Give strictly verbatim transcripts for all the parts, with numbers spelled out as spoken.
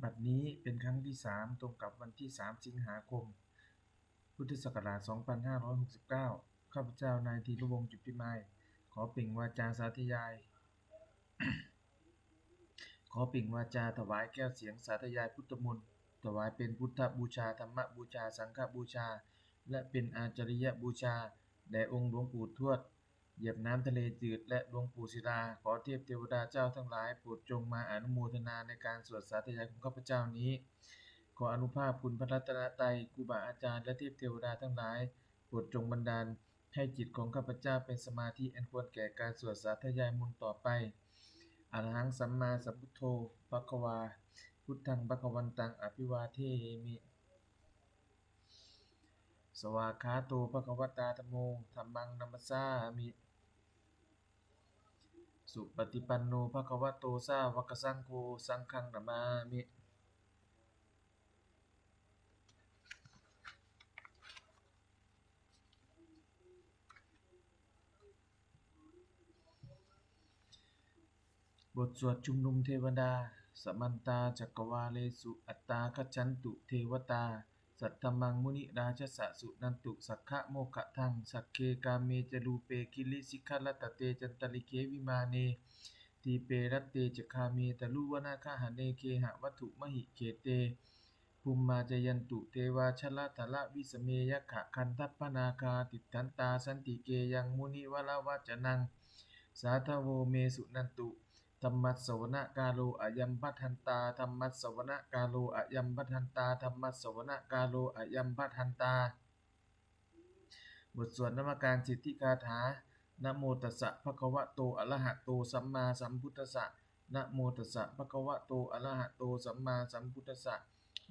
บัดนี้เป็นครั้งที่สาม ตรงกับวันที่สาม สิงหาคม พุทธศักราช สองพันห้าร้อยหกสิบเก้า ข้าพเจ้านายธีรวงศ์ จุติมาย ขอเปล่งวาจาสาธยาย ขอเปล่งวาจาถวายแก้วเสียงสาธยายพุทธมนต์ ถวายเป็นพุทธบูชา ธรรมบูชา สังฆบูชา และเป็นอาจาริยบูชา แด่องค์หลวงปู่ทวด เหยียบน้ำทะเลจืด และหลวงปู่ศิลา ขอเทพเทวดาเจ้าทั้งหลายโปรดจงมาอนุโมทนาในการสวดสาธยายของข้าพเจ้านี้ ขออานุภาพคุณพระรัตนตรัย ครูบาอาจารย์ และเทพเทวดาทั้งหลาย โปรดจงบันดาลให้จิตของข้าพเจ้าเป็นสมาธิอันควรแก่การสวดสาธยายมนต์ต่อไป Arahaṃ sammāsambuddho bhagavā, buddhaṃ bhagavantaṃ abhivādemi. Svākkhāto bhagavatā dhammo, dhammaṃ namassāmi. Supaṭipanno bhagavato sāvakasaṅgho, saṅghaṃ namāmi. บทสวดชุมนุมเทวดา Samantā cakkavāḷesu, atrāgacchantu devatā, saddhammaṃ munirājassa, suṇantu saggamokkhadaṃ. Sagge kāme ca rūpe girisikharataṭe cantalikkhe vimāne, dīpe raṭṭhe ca gāme taruvanagahane gehavatthumhi khette, bhummā cāyantu devā jalathalavisame yakkhagandhabbanāgā, tiṭṭhantā santike yaṃ munivaravacanaṃ sādhavo me suṇantu. Dhammassavanakālo ayambhadantā. Dhammassavanakālo ayambhadantā. Dhammassavanakālo ayambhadantā. บทสวดนมการสิทธิคาถา Namo tassa bhagavato arahato sammāsambuddhassa. Namo tassa bhagavato arahato sammāsambuddhassa.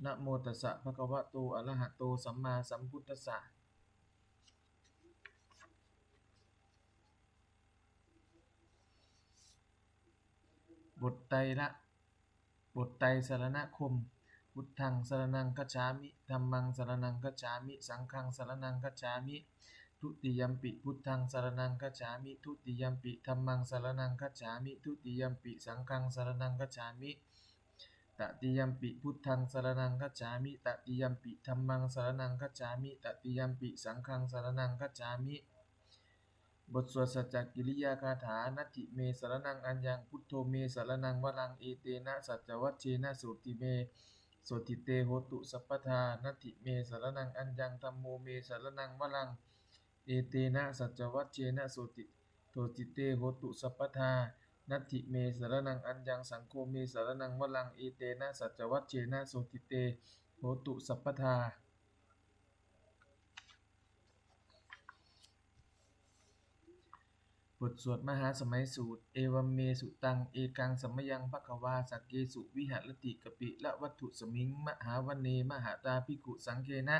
Namo tassa bhagavato arahato sammāsambuddhassa. บทไตรละ บทไตรสรณคมน์ Buddhaṃ saraṇaṃ gacchāmi. Dhammaṃ saraṇaṃ gacchāmi. Saṅghaṃ saraṇaṃ gacchāmi. Dutiyampi buddhaṃ saraṇaṃ gacchāmi. Dutiyampi dhammaṃ saraṇaṃ gacchāmi. Dutiyampi saṅghaṃ saraṇaṃ gacchāmi. Tatiyampi buddhaṃ saraṇaṃ gacchāmi. Tatiyampi dhammaṃ saraṇaṃ gacchāmi. Tatiyampi saṅghaṃ saraṇaṃ gacchāmi. บทสวดสัจจกิริยาคาถา Natthi me saraṇaṃ aññaṃ, buddho me saraṇaṃ varaṃ, etena saccavajjena sotthi me, sotthi te hotu sabbadā. Natthi me saraṇaṃ aññaṃ, dhammo me saraṇaṃ varaṃ, etena saccavajjena sotthi, sotthi te hotu sabbadā. Natthi me saraṇaṃ aññaṃ, saṅgho me saraṇaṃ varaṃ, etena saccavajjena sotthi te hotu sabbadā. บทสวดมหาสมัยสูตร Evaṃ me sutaṃ. Ekaṃ samayaṃ bhagavā sakkesu viharati kapilavatthusmiṃ mahāvane mahatā bhikkhusaṅghena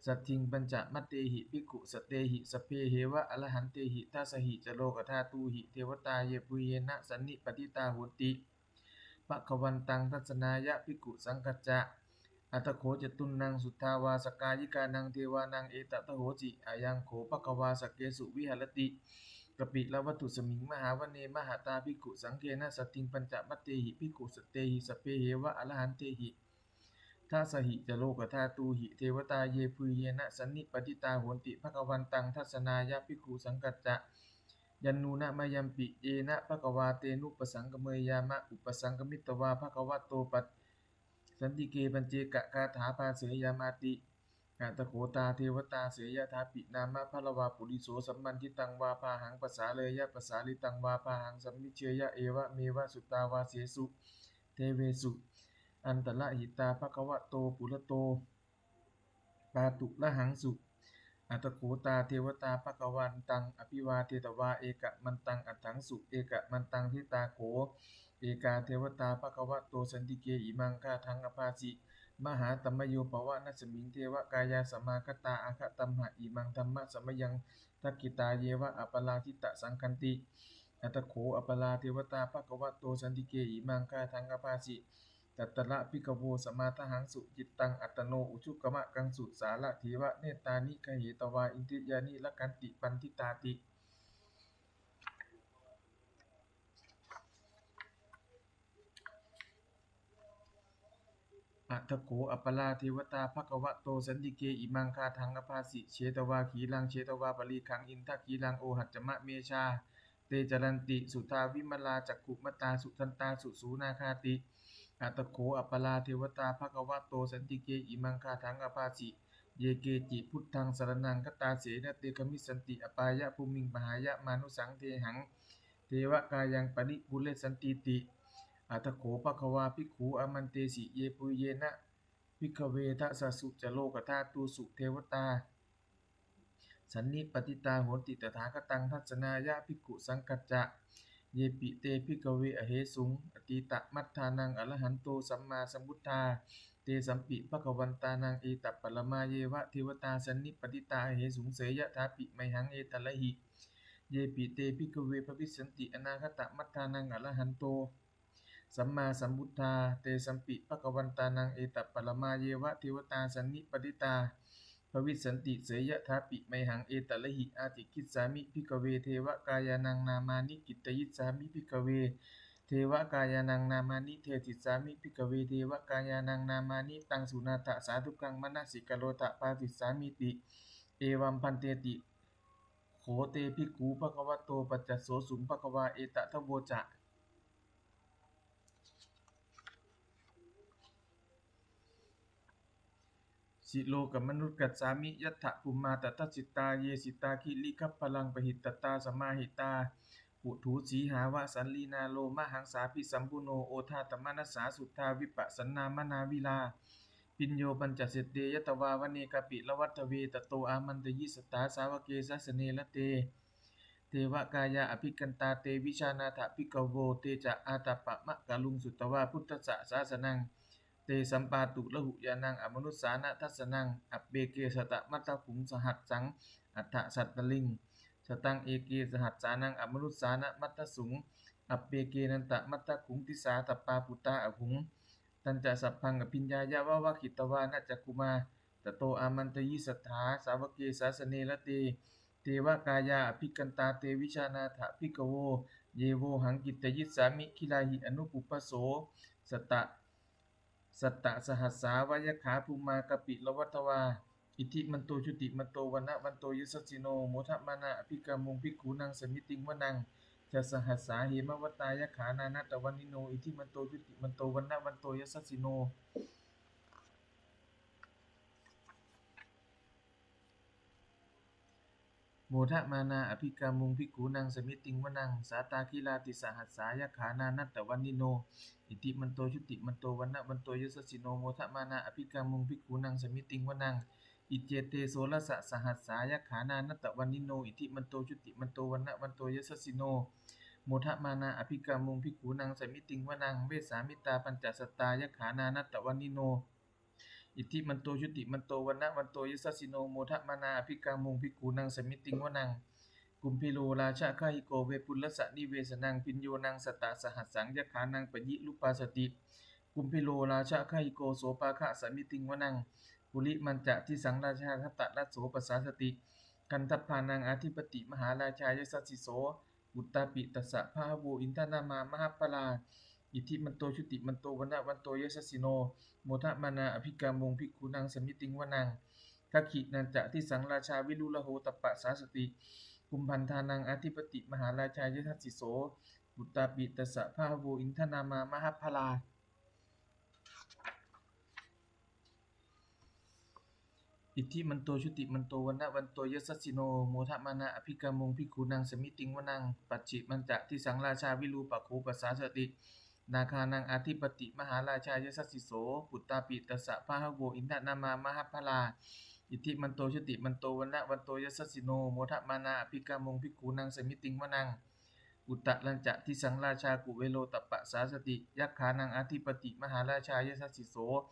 saddhiṃ pañcamattehi bhikkhusatehi sabbeheva arahantehi. Dasahi ca lokadhātūhi devatā yebhuyyena sannipatitā honti bhagavantaṃ dassanāya bhikkhusaṅghañca. Atha kho catunnaṃ suddhāvāsakāyikānaṃ devānaṃ etadahosi: Ayaṃ kho bhagavā sakkesu viharati kapilavatthusmiṃ mahāvane mahatā bhikkhusaṅghena saddhiṃ pañcamattehi bhikkhusatehi sabbeheva arahantehi. Dasahi ca lokadhātūhi devatā yebhuyyena sannipatitā honti bhagavantaṃ dassanāya bhikkhusaṅghañca. Yannūna mayampi yena bhagavā tenupasaṅkameyyāma, upasaṅkamitvā bhagavato pa- santike paccekagāthā bhāseyyāmāti. Atha kho tā devatā seyyathāpi nāma balavā puriso sammiñjitaṃ vā bāhaṃ pasāreyya, pasāritaṃ vā bāhaṃ sammiñjeyya, evameva suddhāvāsesu devesu antarahitā bhagavato purato pāturahaṃsu. Atha kho tā devatā bhagavantaṃ abhivādetvā ekamantaṃ aṭṭhaṃsu. Ekamantaṃ ṭhitā kho ekā devatā bhagavato santike imaṃ gāthaṃ abhāsi: Mahātamayo pavanasmiṃ devakāyā samāgatā, āgatamha imaṃ dhammasamayaṃ dakkhitāyeva aparājitasaṅghanti. Atha kho aparā devatā bhagavato santike imaṃ gāthaṃ abhāsi: Tatra bhikkhavo samādahaṃsu cittaṃ attano ujukamakaṃsu, sārathīva nettāni gahetvā indriyāni rakkhanti paṇḍitāti. Atha kho aparā devatā bhagavato santike imaṃ gāthaṃ abhāsi: Chetvā khīlaṃ chetvā palighaṃ indakhīlaṃ ohaccamanejā, te caranti suddhā vimalā cakkhumatā sudantā susunāgāti. Atha kho aparā devatā bhagavato santike imaṃ gāthaṃ abhāsi: Ye keci buddhaṃ saraṇaṃ gatāse, na te gamissanti apāyabhūmiṃ, pahāya mānusaṃ dehaṃ devakāyaṃ paripūressantīti. Atha kho bhagavā bhikkhū āmantesi: Yebhuyyena bhikkhave dasasu ca lokadhātūsu devatā sannipatitā honti tathāgataṃ dassanāya bhikkhusaṅghañca. Yepi te bhikkhave ahesuṃ atītamaddhānaṃ arahanto sammāsambuddhā, tesampi bhagavantānaṃ etaparamāyeva devatā sannipatitā ahesuṃ, seyyathāpi mayhaṃ etarahi. Yepi te bhikkhave bhavissanti anāgatamaddhānaṃ arahanto sammāsambuddhā, tesampi bhagavantānaṃ etaparamāyeva devatā sannipatitā bhavissanti, seyyathāpi mayhaṃ etarahi. Ācikkhissāmi bhikkhave devakāyānaṃ nāmāni, kittayissāmi bhikkhave devakāyānaṃ nāmāni, desissāmi bhikkhave devakāyānaṃ nāmāni. Taṃ suṇātha sādhukaṃ manasikarotha bhāsissāmīti. Evaṃ bhanteti kho te bhikkhū bhagavato paccassosuṃ. Bhagavā etadavoca: Silokamanukassāmi, yattha bhummā tadassitā; ye sitā girigabbharaṃ, pahitattā samāhitā. Puthūsīhāva sallīnā, lomahaṃsābhisambhuno; odātamanasā suddhā, vippasannamanāvilā. Bhiyyo pañcasate ñatvā, vane kāpilavatthave; tato āmantayi satthā, sāvake sāsane rate. Devakāyā abhikkantā, te vijānātha bhikkhavo. Te ca ātappamakaruṃ, sutvā buddhassa sāsanaṃ; tesampāturahu ñāṇaṃ, amanussāna dassanaṃ. Appeke satamaddakkhuṃ, sahassaṃ atha sattariṃ; sataṃ eke sahassānaṃ, amanussānamaddasuṃ. Appekenantamaddakkhuṃ, disā sabbā phuṭā ahuṃ. Tañca sabbaṃ abhiññāya, vavakkhitvāna cakkhumā; tato āmantayi satthā, sāvake sāsane rate. Devakāyā abhikkantā, te vijānātha bhikkhavo; ye vohaṃ kittayissāmi, girāhi anupubbaso. Satta sattasahassā va yakkhā, bhummā kāpilavatthavā; iddhimanto jutimanto, vaṇṇavanto yasassino; modamānā abhikkāmuṃ, bhikkhūnaṃ samitiṃ vanaṃ. Chasahassā hemavatā, yakkhā nānattavaṇṇino; iddhimanto jutimanto, vaṇṇavanto yasassino; modamānā abhikkāmuṃ, bhikkhūnaṃ samitiṃ vanaṃ. Sātāgirā tisahassā, yakkhā nānattavaṇṇino; iddhimanto jutimanto, vaṇṇavanto yasassino; modamānā abhikkāmuṃ, bhikkhūnaṃ samitiṃ vanaṃ. Iccete soḷasasahassā, yakkhā nānattavaṇṇino; iddhimanto jutimanto, vaṇṇavanto yasassino; modamānā abhikkāmuṃ, bhikkhūnaṃ samitiṃ vanaṃ. Vessāmittā pañcasatā, yakkhā nānattavaṇṇino; iddhimanto jutimanto, vaṇṇavanto yasassino; modamānā abhikkāmuṃ, bhikkhūnaṃ samitiṃ vanaṃ. Kumbhīro rājagahiko, vepullassa nivesanaṃ; bhiyyo naṃ satasahassaṃ, yakkhānaṃ payirupāsati; kumbhīro rājagahiko, sopāga samitiṃ vanaṃ. Purimañca disaṃ rājā, dhataraṭṭho pasāsati; gandhabbānaṃ ādhipati, mahārājā yasassi so. Puttāpi tassa bahavo, indanāmā mahabbalā; iddhimanto jutimanto, vaṇṇavanto yasassino; modamānā abhikkāmuṃ, bhikkhūnaṃ samitiṃ vanaṃ. Dakkhiṇañca disaṃ rājā, virūḷho tappasāsati; kumbhaṇḍānaṃ ādhipati, mahārājā yasassi so. Puttāpi tassa bahavo, indanāmā mahabbalā; iddhimanto jutimanto, vaṇṇavanto yasassino; modamānā abhikkāmuṃ, bhikkhūnaṃ samitiṃ vanaṃ. Pacchimañca disaṃ rājā, virūpakkho pasāsati; nāgānaṃ ādhipati, mahārājā yasassi so. Puttāpi tassa bahavo, indanāmā mahabbalā; iddhimanto jutimanto, vaṇṇavanto yasassino; modamānā abhikkāmuṃ, bhikkhūnaṃ samitiṃ vanaṃ. Uttarañca disaṃ rājā, kuvero tappasāsati; yakkhānaṃ ādhipati, mahārājā yasassi so.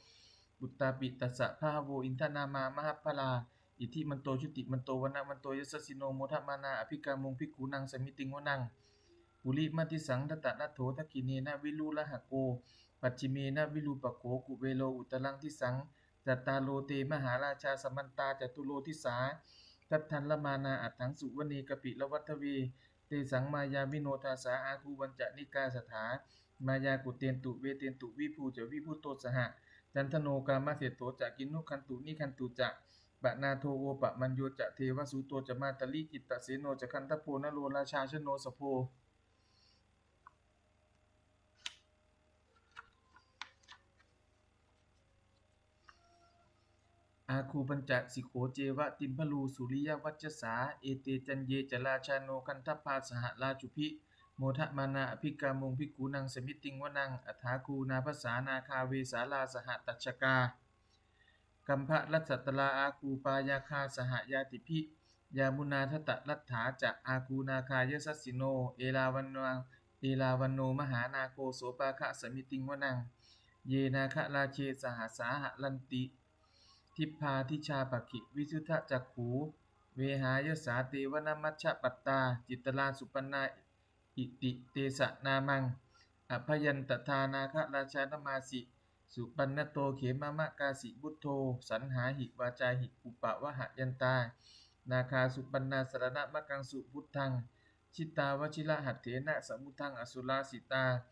Puttāpi tassa bahavo, indanāmā mahabbalā; iddhimanto jutimanto, vaṇṇavanto yasassino; modamānā abhikkāmuṃ, bhikkhūnaṃ samitiṃ vanaṃ. Purimadisaṃ dhataraṭṭho, dakkhiṇena virūḷhako; pacchimena virūpakkho, kuvero uttaraṃ disaṃ. Cattāro te mahārājā, samantā caturo disā; daddallamānā aṭṭhaṃsu, vane kāpilavatthave. Tesaṃ māyāvino dāsā, āgū vañcanikā saṭhā; māyā kuṭeṇḍu veṭeṇḍu, viṭū ca viṭuṭo saha. Candano Kāmaseṭṭho ca Kinnughaṇḍu Nighaṇḍu ca, Panādo Opamañño ca Devasūto ca Mātali, Cittaseno ca Gandhabbo Naḷo Rājā Janosabho. Āgū Pañcasikho ceva Timbarū Suriyavacchasā, ete caññe ca rājāno Gandhabbā saha rājubhi, modamānā abhikkāmuṃ bhikkhūnaṃ samitiṃ vanaṃ. Athāgū Nābhasā Nāgā Vesālā saha Tacchakā, Kambalassatarā Āgū Pāyāgā saha ñātibhi, Yāmunā Dhataraṭṭhā ca Āgū Nāgā Yasassino, Erāvaṇo, Erāvaṇo Mahānāgo Sopāga samitiṃ vanaṃ. Ye Nāgarāje Sahasā Haranti Dibbā Dijā Pakkhi Visuddhacakkhū, Vehāyasā te Vanamajjhapattā Citrā Supaṇṇā iti tesa nāmaṃ. Abhayantadā Nāgarājānamāsi, Supaṇṇato Khemamakāsi Buddho. Saṇhāhi vācāhi upavhayantā Nāgā Supaṇṇā Saraṇamakaṃsu Buddhaṃ. Jitā vajirahatthena Samuddaṃ Asurā Sitā,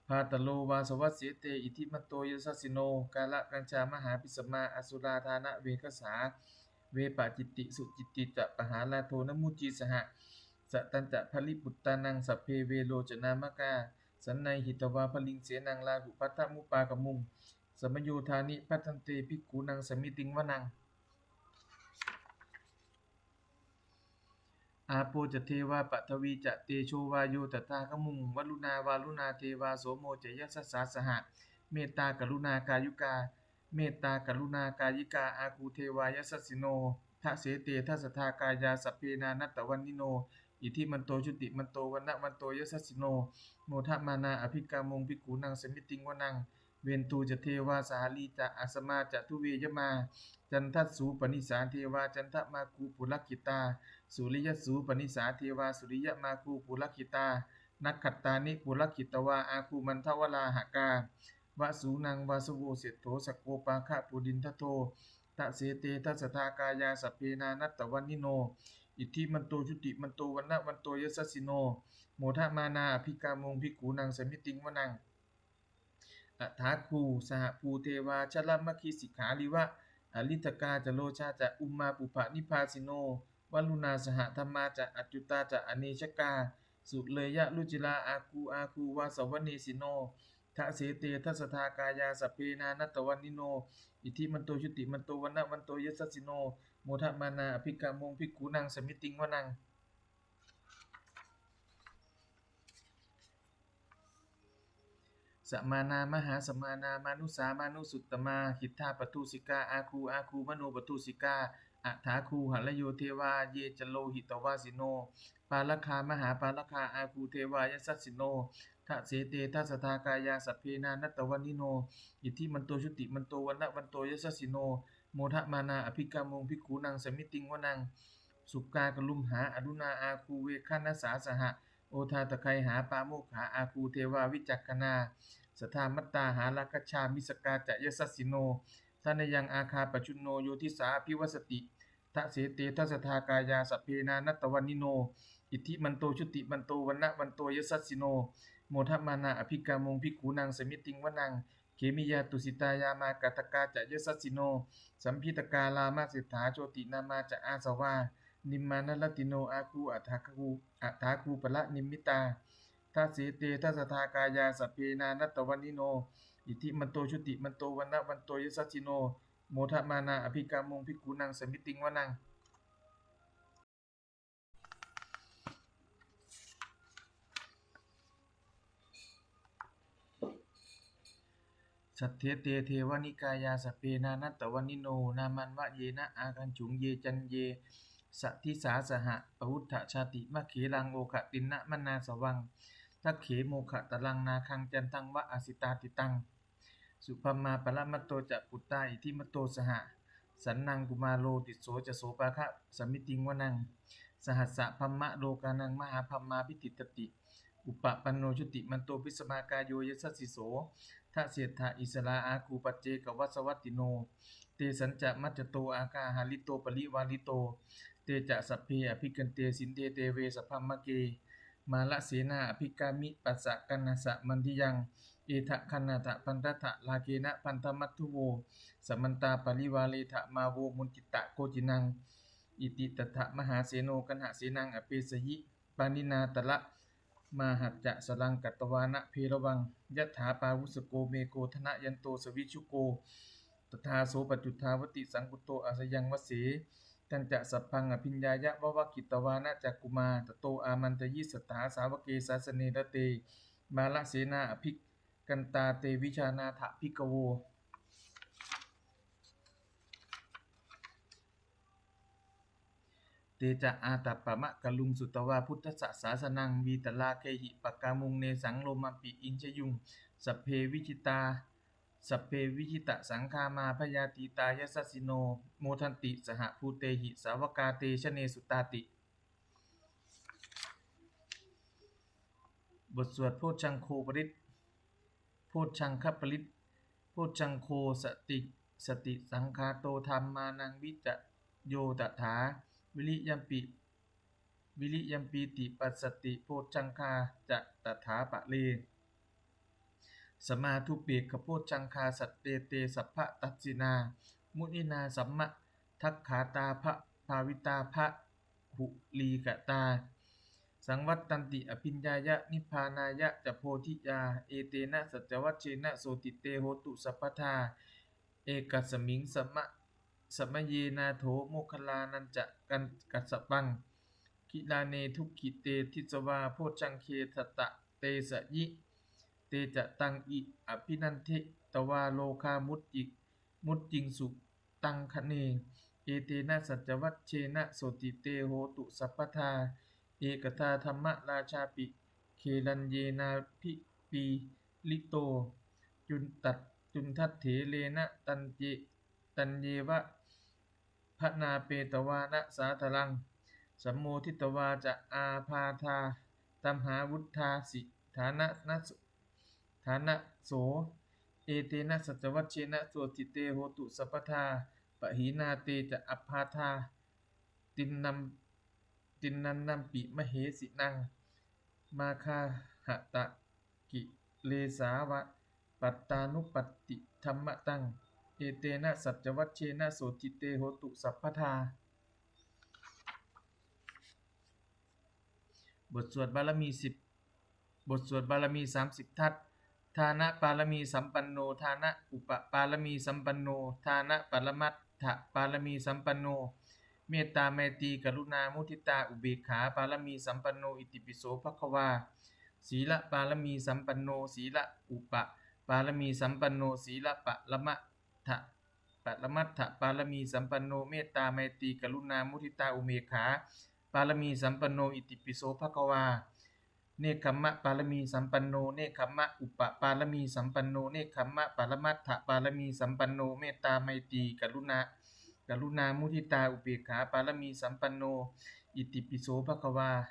Bhātaro Vāsavassete Iddhimanto Yasassino. Kālakañjā Mahābhismā Asurā Dānaveghasā, Vepacitti Sucitti ca Pahārādo Namucī saha. Satañca Baliputtānaṃ Sabbe Verocanāmakā, Sannayhitvā Baliṃ Senaṃ Rāhubhaddamupāgamuṃ. Samayodāni Bhaddante Bhikkhūnaṃ Samitiṃ Vanaṃ. Āpo ca Devā Paṭhavī ca Tejo Vāyo tadāgamuṃ, Varuṇā Vāruṇā Devā Somo ca Yasasā saha. Mettākaruṇākāyikā, Mettākaruṇākāyikā Āgū Devā Yasassino. Dasete dasadhā kāyā Sabbe Nānattavaṇṇino, Iddhimanto Jutimanto Vaṇṇavanto Yasassino, Modamānā Abhikkāmuṃ Bhikkhūnaṃ Samitiṃ Vanaṃ. Veṇḍū ca Devā Sahalī ca Asamā ca Duve Yamā, Candassūpanisā Devā Candamāgū Purakkhitā, Suriyassūpanisā Devā Suriyamāgū Purakkhitā. Nakkhattāni purakkhitvā Āgū Mandavalāhakā, Vasūnaṃ Vāsavo Seṭṭho Sakkopāga Purindado. Dasete dasadhā kāyā Sabbe Nānattavaṇṇino, Iddhimanto Jutimanto Vaṇṇavanto Yasassino, Modamānā Abhikkāmuṃ Bhikkhūnaṃ Samitiṃ Vanaṃ. Athāgū Sahabhū Devā Jalamaggisikhāriva, Ariṭṭhakā ca Rojā ca Ummāpupphanibhāsino, Varuṇā Sahadhammā ca Accutā ca Anejakā, Sūleyyarucirā Āgū Āgū Vāsavanesino. Dasete dasadhā kāyā Sabbe Nānattavaṇṇino, Iddhimanto Jutimanto Vaṇṇavanto Yasassino, Modamānā Abhikkāmuṃ Bhikkhūnaṃ Samitiṃ Vanaṃ. Samānā Mahāsamānā Mānusā Mānusuttamā, Khiḍḍāpadūsikā Āgū Āgū Manopadūsikā. Athāgū Harayo Devā Ye ca Lohitavāsino, Pāragā Mahāpāragā Āgū Devā Yasassino. Dasete dasadhā kāyā Sabbe Nānattavaṇṇino, Iddhimanto Jutimanto Vaṇṇavanto Yasassino, Modamānā Abhikkāmuṃ Bhikkhūnaṃ Samitiṃ Vanaṃ. Sukkā Karumhā Aruṇā Āgū Veghanasā saha, Odātagayhā Pāmokkhā Āgū Devā Vicakkhaṇā. Sadāmattā Hāragajā Missakā ca Yasassino, Thanayaṃ Āgā Pajjunno Yo Disā Abhivassati. Dasete dasadhā kāyā Sabbe Nānattavaṇṇino, Iddhimanto Jutimanto Vaṇṇavanto Yasassino, Modamānā Abhikkāmuṃ Bhikkhūnaṃ Samitiṃ Vanaṃ. Khemiyā Tusitā Yāmā Kaṭṭhakā ca Yasassino, Lambitakā Lāmaseṭṭhā Jotināmā ca Āsavā, Nimmānaratino Āgū Athāgū Athāgū Paranimmitā. Dasete dasadhā kāyā Sabbe Nānattavaṇṇino, Iddhimanto Jutimanto Vaṇṇavanto Yasassino, Modamānā Abhikkāmuṃ Bhikkhūnaṃ Samitiṃ Vanaṃ. Saṭṭhete devanikāyā Sabbe Nānattavaṇṇino, Nāmanvayena āgañchuṃ Ye caññe sadisā saha. Pavutthajātimakkhīlaṃ Oghatiṇṇamanāsavaṃ, Dakkhemoghataraṃ Nāgaṃ Candaṃva asitātitaṃ. Subrahmā Paramatto ca Puttā Iddhimato saha, Sanaṅkumāro Tisso ca Sopāga Samitiṃ Vanaṃ. Sahassabrahmalokānaṃ Mahābrahmābhitiṭṭhati, Upapanno Jutimanto Bhismākāyo Yasassi so. Dasettha Issarā Āgū Paccekavasavattino, Tesañca Majjhato Āgā Hārito Parivārito. Te ca sabbe Abhikkante Sinde Deve Sabrahmake, Mārasenā Abhikkāmi Passa Kaṇhassa Mandiyaṃ. Etha gaṇhatha bandhatha rāgena bandhamatthu vo, samantā parivāretha mā vo muñcittha koci naṃ. Iti tattha mahāseno kaṇhasenaṃ apesayi, pāṇinā talamāhacca saraṃ katvāna bheravaṃ. Yathā pāvussako megho thanayanto savijjuko, tadā so paccudāvatti saṅkuddho asayaṃvase. Tañca sabbaṃ abhiññāya vavakkhitvāna cakkhumā, tato āmantayi satthā sāvake sāsane rate. Mārasenā abhikkantā te vijānātha bhikkhavo. Te ca ātappamakaruṃ sutvā buddhassa sāsanaṃ, vītarāgehi pakkāmuṃ nesaṃ lomampi iñjayuṃ. Sabbe vijitā, sabbe vijitasaṅgāmā bhayātītā yasassino, modanti saha bhūtehi sāvakā te janesutāti. บทสวดโพชฌังโคปริตร โพชฌังคปริตร โพชฌังโค sati, satisaṅkhāto dhammānaṃ vicayo tathā, viriyampi, viriyampīti passati bojjhaṅgā ca tathāpare. Samādhupekkhabojjhaṅgā sattete sabbadassinā, muninā sammadakkhātā bha, bhāvitā bahulīkatā, saṃvattanti abhiññāya nibbānāya ca bodhiyā. Etena saccavajjena sotthi te hotu sabbadā. Ekasmiṃ sama, samaye nātho moggallānañca kassapaṃ, gilāne dukkhite disvā bojjhaṅge satta desayi. Te ca taṃ abhinanditvā rogā mucci, mucciṃsu taṅkhaṇe. Etena saccavajjena sotthi te hotu sabbadā. Ekadā dhammarājāpi gelaññenābhipīḷito, cundat, cundattherena taññe, taññeva bhaṇāpetvāna sādaraṃ, sammoditvā ca ābādhā tamhā vuṭṭhāsi ṭhānaso, ṭhānaso. Etena saccavajjena sotthi te hotu sabbadā. Pahīnā te ca ābādhā tiṇṇannampi mahesinaṃ, māgāhatakilesāva pattānuppattidhammataṃ. Etena saccavajjena sotthi te hotu sabbadā. บทสวดบารมีสิบ บทสวดบารมีสามสิบทัศน์ Dānapāramī sampanno, dāna upapāramī sampanno, dāna paramatthapāramī sampanno, mettā maitrī karuṇā muditā upekkhā pāramī sampanno, itipi so bhagavā. Sīlapāramī sampanno, sīla upapāramī sampanno, sīla parama, paramatthapāramī sampanno, mettā maitrī karuṇā muditā upekkhā pāramī sampanno, itipi so bhagavā. Nekkhammapāramī sampanno, nekkhamma upapāramī sampanno, nekkhamma paramatthapāramī sampanno, mettā maitrī karuṇā, karuṇā muditā upekkhā pāramī sampanno, itipi so bhagavā.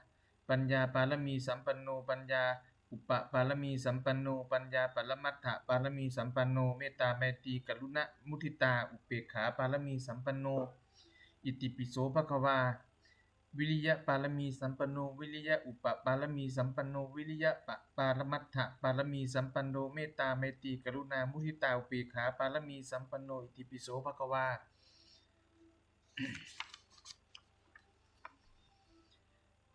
Paññāpāramī sampanno, paññā upapāramī sampanno, paññā paramatthapāramī sampanno, mettā maitrī karuṇā muditā upekkhā pāramī sampanno, itipi so bhagavā. Viriyapāramī sampanno, viriya upapāramī sampanno, viriya pa, paramatthapāramī sampanno, mettā maitrī karuṇā muditā upekkhā pāramī sampanno, itipi so bhagavā.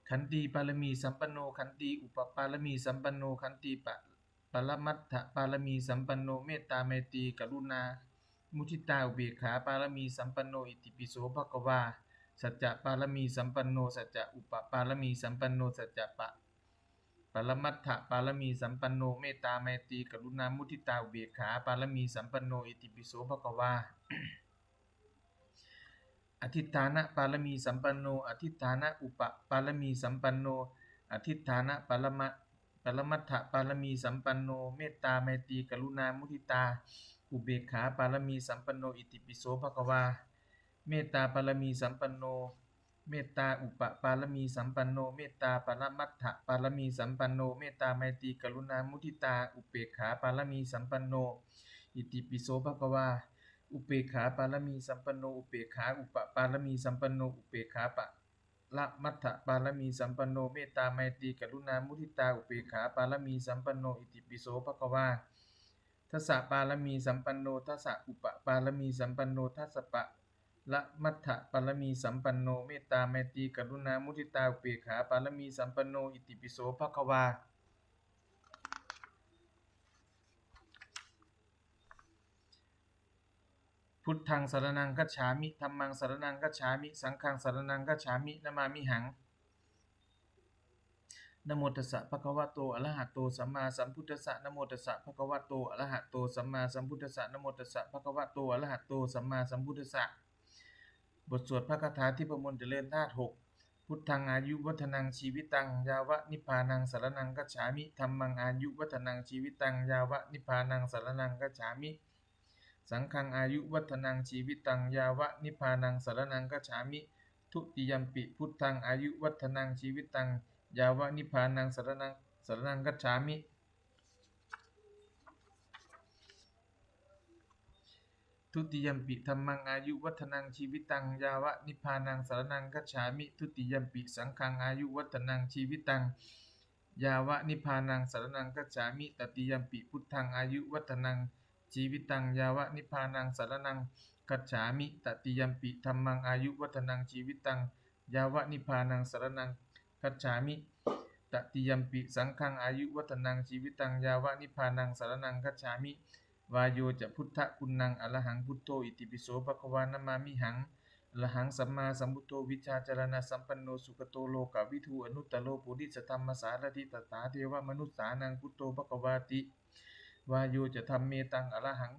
Khantīpāramī sampanno, khantī upapāramī sampanno, khantī pa, paramatthapāramī sampanno, mettā maitrī karuṇā muditā upekkhā pāramī sampanno, itipi so bhagavā. Saccapāramī sampanno, sacca upapāramī sampanno, sacca pa, paramatthapāramī sampanno, mettā maitrī karuṇā muditā upekkhā pāramī sampanno, itipi so bhagavā. Adhiṭṭhānapāramī sampanno, adhiṭṭhāna upapāramī sampanno, adhiṭṭhāna parama, paramatthapāramī sampanno, mettā maitrī karuṇā muditā upekkhā pāramī sampanno, itipi so bhagavā. Mettāpāramī sampanno, mettā upapāramī sampanno, mettā paramatthapāramī sampanno, mettā maitrī karuṇā muditā upekkhā pāramī sampanno, itipi so bhagavā. Upekkhāpāramī sampanno, upekkhā upapāramī sampanno, upekkhā paramatthapāramī sampanno, mettā maitrī karuṇā muditā upekkhā pāramī sampanno, itipi so bhagavā. dasapāramīsampanno, dasa upapāramīsampanno, dasaparamatthapāramīsampanno, mettā maitrī karuṇā muditā upekkhā pāramīsampanno, itipi so bhagavā. Buddhaṃ saraṇaṃ gacchāmi, dhammaṃ saraṇaṃ gacchāmi, saṅghaṃ saraṇaṃ gacchāmi, namāmihaṃ. Namo tassa bhagavato arahato sammāsambuddhassa. Namo tassa bhagavato arahato sammāsambuddhassa. Namo tassa bhagavato arahato sammāsambuddhassa. บทสวดพระคาถาทิพมนต์เจริญธาตุหก Buddhaṃ āyuvaḍḍhanaṃ jīvitaṃ yāva nibbānaṃ saraṇaṃ gacchāmi. Dhammaṃ āyuvaḍḍhanaṃ jīvitaṃ yāva nibbānaṃ saraṇaṃ gacchāmi. Saṅghaṃ āyuvaḍḍhanaṃ jīvitaṃ yāva nibbānaṃ saraṇaṃ gacchāmi. Dutiyampi buddhaṃ āyuvaḍḍhanaṃ jīvitaṃ yāva nibbānaṃ saraṇaṃ, saraṇaṃ gacchāmi. Dutiyampi dhammaṃ āyuvaḍḍhanaṃ jīvitaṃ yāva nibbānaṃ saraṇaṃ gacchāmi. Dutiyampi saṅghaṃ āyuvaḍḍhanaṃ jīvitaṃ yāva nibbānaṃ saraṇaṃ gacchāmi. Tatiyampi buddhaṃ āyuvaḍḍhanaṃ jīvitaṃ yāva nibbānaṃ saraṇaṃ gacchāmi. Tatiyampi dhammaṃ āyuvaḍḍhanaṃ jīvitaṃ yāva nibbānaṃ saraṇaṃ gacchāmi. Tatiyampi saṅghaṃ āyuvaḍḍhanaṃ jīvitaṃ yāva nibbānaṃ saraṇaṃ gacchāmi. Vāyo ca buddhaguṇaṃ arahaṃ buddho itipi so bhagavā namāmihaṃ. Arahaṃ sammāsambuddho vijjācaraṇasampanno sugato lokavidū anuttaro purisadammasārathi satthā devamanussānaṃ buddho bhagavāti. Vāyo ca dhammetaṃ arahaṃ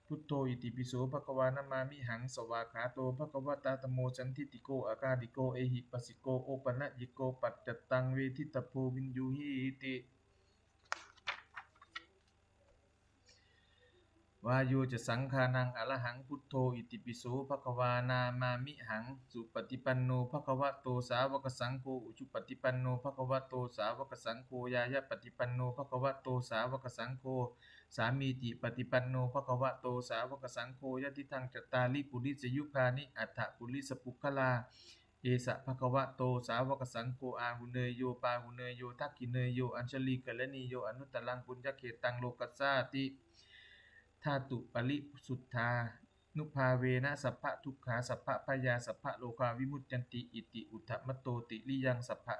buddho itipi so bhagavā namāmihaṃ. Svākkhāto bhagavatā dhammo sandiṭṭhiko akāliko ehipassiko opanayiko paccattaṃ veditabbo viññūhīti. Vāyo ca saṅghānaṃ arahaṃ buddho itipi so bhagavā namāmihaṃ. Supaṭipanno bhagavato sāvakasaṅgho, ujupaṭipanno bhagavato sāvakasaṅgho, ñāyapaṭipanno bhagavato sāvakasaṅgho, sāmīcipaṭipanno bhagavato sāvakasaṅgho, yadidaṃ cattāri purisayugāni aṭṭha purisapuggalā, esa bhagavato sāvakasaṅgho āhuneyyo pāhuneyyo dakkhiṇeyyo añjalikaraṇīyo anuttaraṃ puññakkhettaṃ lokassāti. Dhātuparisuddhānubhāvena sabbadukkhā sabbabhayā sabbarogā vimuccanti. Iti uddhamadho tiriyaṃ sabba,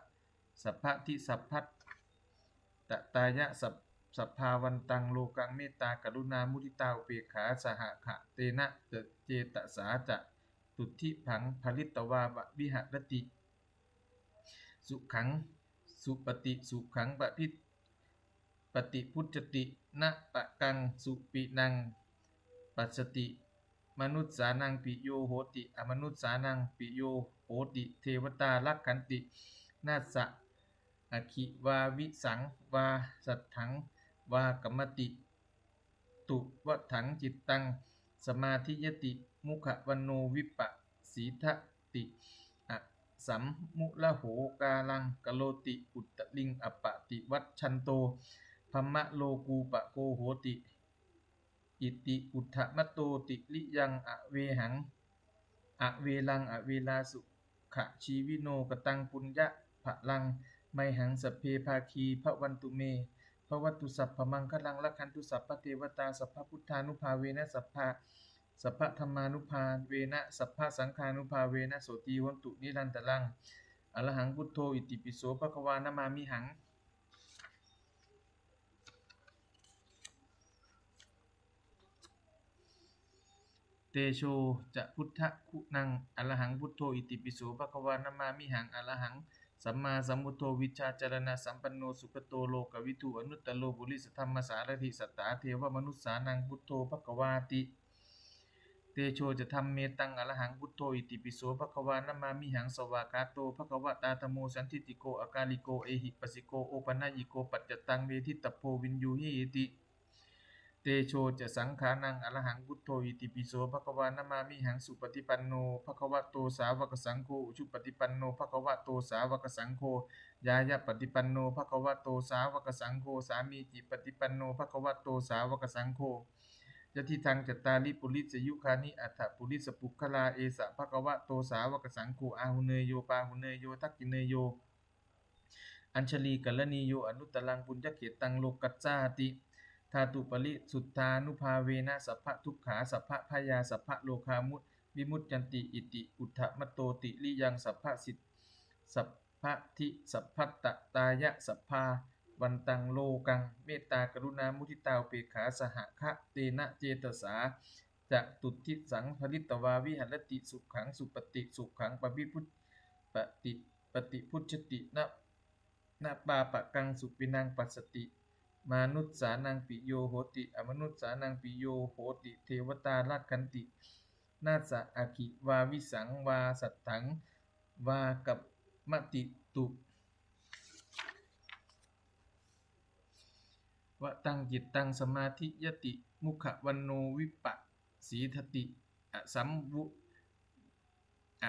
sabbadhi sabbattatāya sab, sabbāvantaṃ lokaṃ mettā karuṇā muditā upekkhā sahagatena cetasā catuddipaṃ pharitvā viharati. Sukhaṃ supati, sukhaṃ paṭi, paṭibujjhati, na pakaṃ supinaṃ passati, manussānaṃ piyo hoti, amanussānaṃ piyo hoti, devatā rakkhanti, nāssa aggi vā visaṃ vā satthaṃ vā kamati, tuvaṭaṃ cittaṃ samādhiyati, mukhavaṇṇo vippasīdati, asammūḷho kālaṃ karoti, uttariṃ appaṭivaññanto brahmalokūpago hoti. Iti uddhamadho tiriyaṃ avehaṃ, averaṃ averā sukhajīvino. Kataṃ puññaphalaṃ mayhaṃ sabbe bhāgī bhavantu me. Bhavatu sabbamaṅgalaṃ, rakkhantu sabbadevatā, sabbabuddhānubhāvena, sabba, sabbadhammānubhāvena, sabbasaṅghānubhāvena, sotthī hontu nirantaraṃ. Arahaṃ buddho itipi so bhagavā namāmihaṃ. Tejo ca buddhaguṇaṃ arahaṃ buddho itipi so bhagavā namāmihaṃ. Arahaṃ sammāsambuddho vijjācaraṇasampanno sugato lokavidū anuttaro purisadammasārathi satthā devamanussānaṃ buddho bhagavāti. Tejo ca dhammetaṃ arahaṃ buddho itipi so bhagavā namāmihaṃ. Svākkhāto bhagavatā dhammo sandiṭṭhiko akāliko ehipassiko opanayiko paccattaṃ veditabbo viññūhīti. Tejo ca saṅghānaṃ arahaṃ buddho itipi so bhagavā namāmihaṃ. Supaṭipanno bhagavato sāvakasaṅgho, ujupaṭipanno bhagavato sāvakasaṅgho, ñāyapaṭipanno bhagavato sāvakasaṅgho, sāmīcipaṭipanno bhagavato sāvakasaṅgho, yadidaṃ cattāri purisayugāni aṭṭha purisapuggalā, esa bhagavato sāvakasaṅgho āhuneyyo pāhuneyyo dakkhiṇeyyo añjalikaraṇīyo anuttaraṃ puññakkhettaṃ lokassāti. dhātuparisuddhānubhāvena sabbadukkhā sabbabhayā sabbarogā mu- vimuccanti. Iti uddhamaddo tiriyaṃ sabbasi- sabbadhi sabbattatāya sabbāvantaṃ lokaṃ mettākaruṇāmuditāupekkhāsahagatena cetasā catuddisaṃ pharitvā viharati. Sukhaṃ supati, sukhaṃ paṭibujjhati, na pāpakaṃ supinaṃ passati. Manussānaṃ piyo hoti, amanussānaṃ piyo hoti, devatā rakkhanti, nāssa aggi vā visaṃ vā satthaṃ vā kamati. Tuvaṭaṃ cittaṃ samādhiyati, mukhavaṇṇo vippasīdati, asammu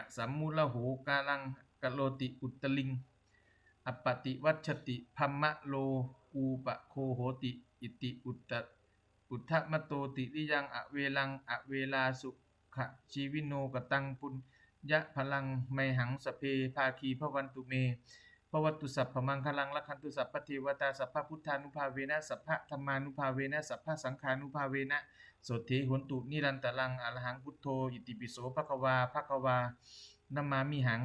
asammūḷho kālaṃ karoti, uttariṃ appaṭivijjati, brahmalokūpago hoti. Iti uddhamaddo tiriyaṃ averaṃ averā sukhajīvino. Kataṃ puññaphalaṃ mayhaṃ sabbe bhāgī bhavantu me. Bhavatu sabbamaṅgalaṃ, rakkhantu sabbadevatā, sabbabuddhānubhāvena sabbadhammānubhāvena sabbasaṅghānubhāvena sotthī hontu nirantaraṃ. Arahaṃ buddho itipi so bhagavā, bhagavā namāmihaṃ.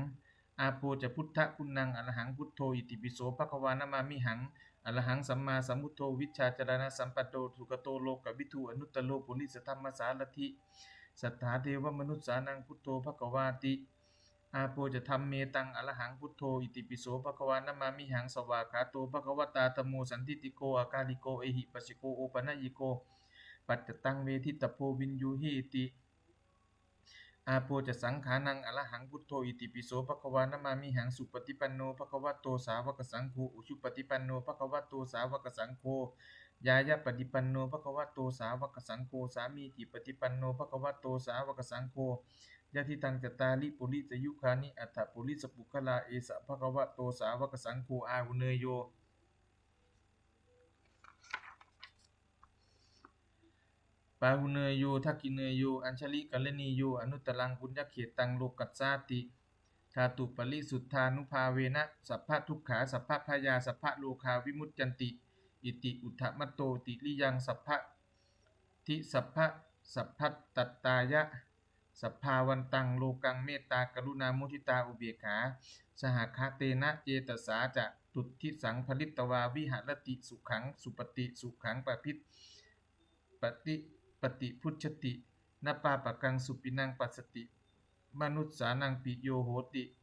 Āpo ca buddhaguṇaṃ, arahaṃ buddho itipi so bhagavā namāmihaṃ. Arahaṃ sammāsambuddho vijjācaraṇasampanno sugato lokavidū anuttaro purisadammasārathi satthā devamanussānaṃ buddho bhagavāti. Āpo ca dhammetaṃ, arahaṃ buddho itipi so bhagavā namāmihaṃ. Svākkhāto bhagavatā dhammo sandiṭṭhiko akāliko ehipassiko opanayiko paccattaṃ veditabbo viññūhīti. Āpo ca saṅghānaṃ, arahaṃ buddho itipi so bhagavā namāmihaṃ. Supaṭipanno bhagavato sāvakasaṅgho, ujupaṭipanno bhagavato sāvakasaṅgho, ñāyapaṭipanno bhagavato sāvakasaṅgho, sāmīcipaṭipanno bhagavato sāvakasaṅgho, yadidaṃ cattāri purisayugāni aṭṭha purisapuggalā, esa bhagavato sāvakasaṅgho āhuneyyo pāhuneyyo dakkhiṇeyyo añjalikaraṇīyo anuttaraṃ puññakkhettaṃ lokassāti. Dhātuparisuddhānubhāvena sabbadukkhā sabbabhayā sabbarogā vimuccanti. Iti uddhamaddo tiriyaṃ sabbadhi sabba sabbattatāya sabbāvantaṃ lokaṃ mettākaruṇāmuditāupekkhā sahagatena cetasā catuddisaṃ pharitvā viharati. Sukhaṃ supati, sukhaṃ paṭi paṭibujjhati, na pāpakaṃ supinaṃ passati. Manussānaṃ piyo hoti,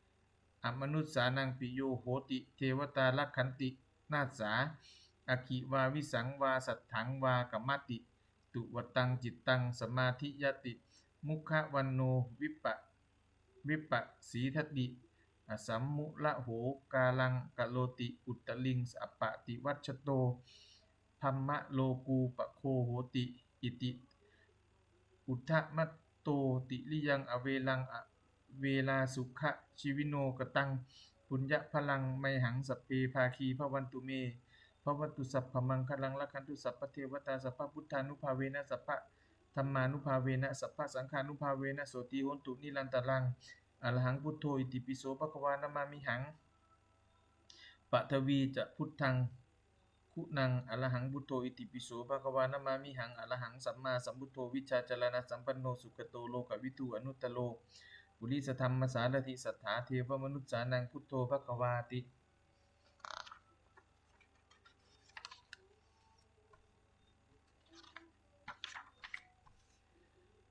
amanussānaṃ piyo hoti, devatā rakkhanti, nāssa aggi vā visaṃ vā satthaṃ vā kamati. Tuvaṭaṃ cittaṃ samādhiyati, mukhavaṇṇo vippa vippasīdati, asammūḷho kālaṃ karoti, uttariṃ appaṭivijjhato brahmalokūpago hoti. Iti uddhamaddo tiriyaṃ averaṃ averā sukhajīvino. Kataṃ puññaphalaṃ mayhaṃ sabbe bhāgī bhavantu me. Bhavatu sabbamaṅgalaṃ, rakkhantu sabbadevatā, sabbabuddhānubhāvena sabbadhammānubhāvena sabbasaṅghānubhāvena sotthī hontu nirantaraṃ. Arahaṃ buddho itipi so bhagavā namāmihaṃ. Paṭhavī ca buddhaguṇaṃ, arahaṃ buddho itipi so bhagavā namāmihaṃ. Arahaṃ sammāsambuddho vijjācaraṇasampanno sugato lokavidū anuttaro purisadammasārathi satthā devamanussānaṃ buddho bhagavāti.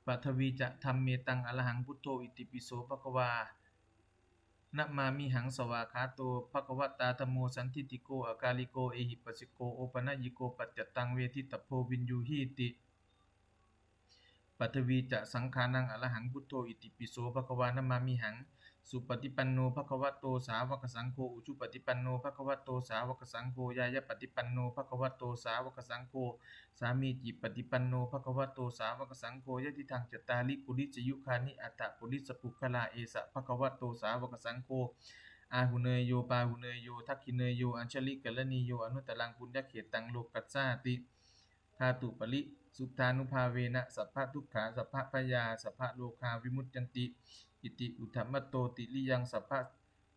Paṭhavī ca dhammetaṃ, arahaṃ buddho itipi so bhagavā namāmihaṃ. Svākkhāto bhagavatā dhammo sandiṭṭhiko akāliko ehipassiko opanayiko paccattaṃ veditabbo viññūhīti. Paṭhavī ca saṅghānaṃ, arahaṃ buddho itipi so bhagavā namāmihaṃ. Supaṭipanno bhagavato sāvakasaṅgho, ujupaṭipanno bhagavato sāvakasaṅgho, ñāyapaṭipanno bhagavato sāvakasaṅgho, sāmīcipaṭipanno bhagavato sāvakasaṅgho, yadidaṃ cattāri purisayugāni aṭṭha purisapuggalā, esa bhagavato sāvakasaṅgho āhuneyyo pāhuneyyo dakkhiṇeyyo añjalikaraṇīyo anuttaraṃ puññakkhettaṃ lokassāti. Dhātuparisuddhānubhāvena sabbadukkhā sabbabhayā sabbarogā vimuccanti. Iti uddhamaddo tiriyaṃ sabba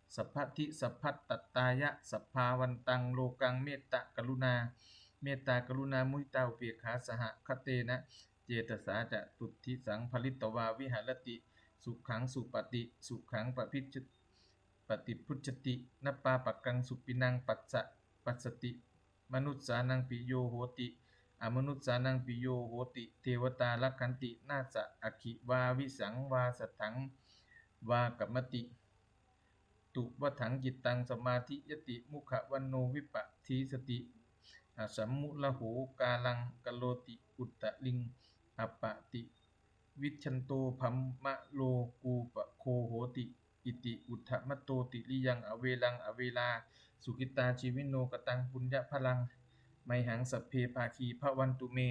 sabbadhi sabbattatāya sabbāvantaṃ lokaṃ mettakaruṇā mettākaruṇāmuditāupekkhāsahagatena cetasā catuddhisaṃ pharitvā viharati sukhaṃ supati, sukhaṃ paṭicca- paṭibujjhati, na pāpakaṃ supinaṃ passa- passati, manussānaṃ piyo hoti, amanussānaṃ piyo hoti, devatā rakkhanti, nāssa aggi vā visaṃ vā satthaṃ vā kamati, tuvaṭaṃ cittaṃ samādhiyati, mukhavaṇṇo vippasīdati, asammūḷho kālaṃ karoti, uttariṃ appaṭivijjhanto brahmalokūpago hoti. Iti uddhamadho tiriyaṃ averaṃ averā sukhitā jīvino, kataṃ puññaphalaṃ mayhaṃ sabbe bhāgī bhavantu me.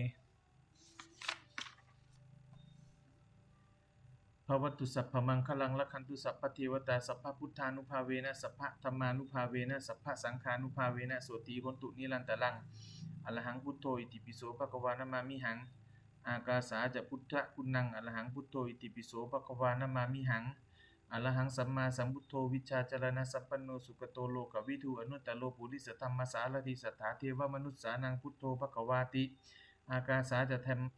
Bhavatu sabbamaṅgalaṃ, rakkhantu sabbadevatā, sabbabuddhānubhāvena sabbadhammānubhāvena sabbasaṅghānubhāvena sotthī hontu nirantaraṃ. Arahaṃ buddho itipi so bhagavā namāmihaṃ. Ākāsā ca buddhaguṇaṃ, arahaṃ buddho itipi so bhagavā namāmihaṃ. Arahaṃ sammāsambuddho vijjācaraṇasampanno sugato lokavidū anuttaro purisadammasārathi satthā devamanussānaṃ buddho bhagavāti. Ākāsā ca dham-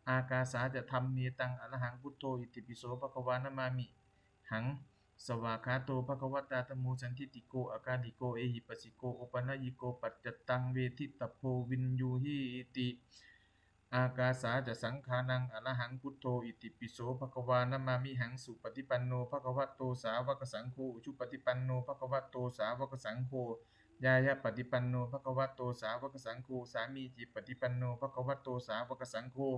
ākāsā ca dhammetaṃ, arahaṃ buddho itipi so bhagavā namāmihaṃ. Svākkhāto bhagavatā dhammo sandiṭṭhiko akāliko ehipassiko opanayiko paccattaṃ veditabbo viññūhīti. Ākāsā ca saṅghānaṃ, arahaṃ buddho itipi so bhagavā namāmihaṃ. Supaṭipanno bhagavato sāvakasaṅgho, ujupaṭipanno bhagavato sāvakasaṅgho, ñāyapaṭipanno bhagavato sāvakasaṅgho, sāmīcipaṭipanno bhagavato sāvakasaṅgho,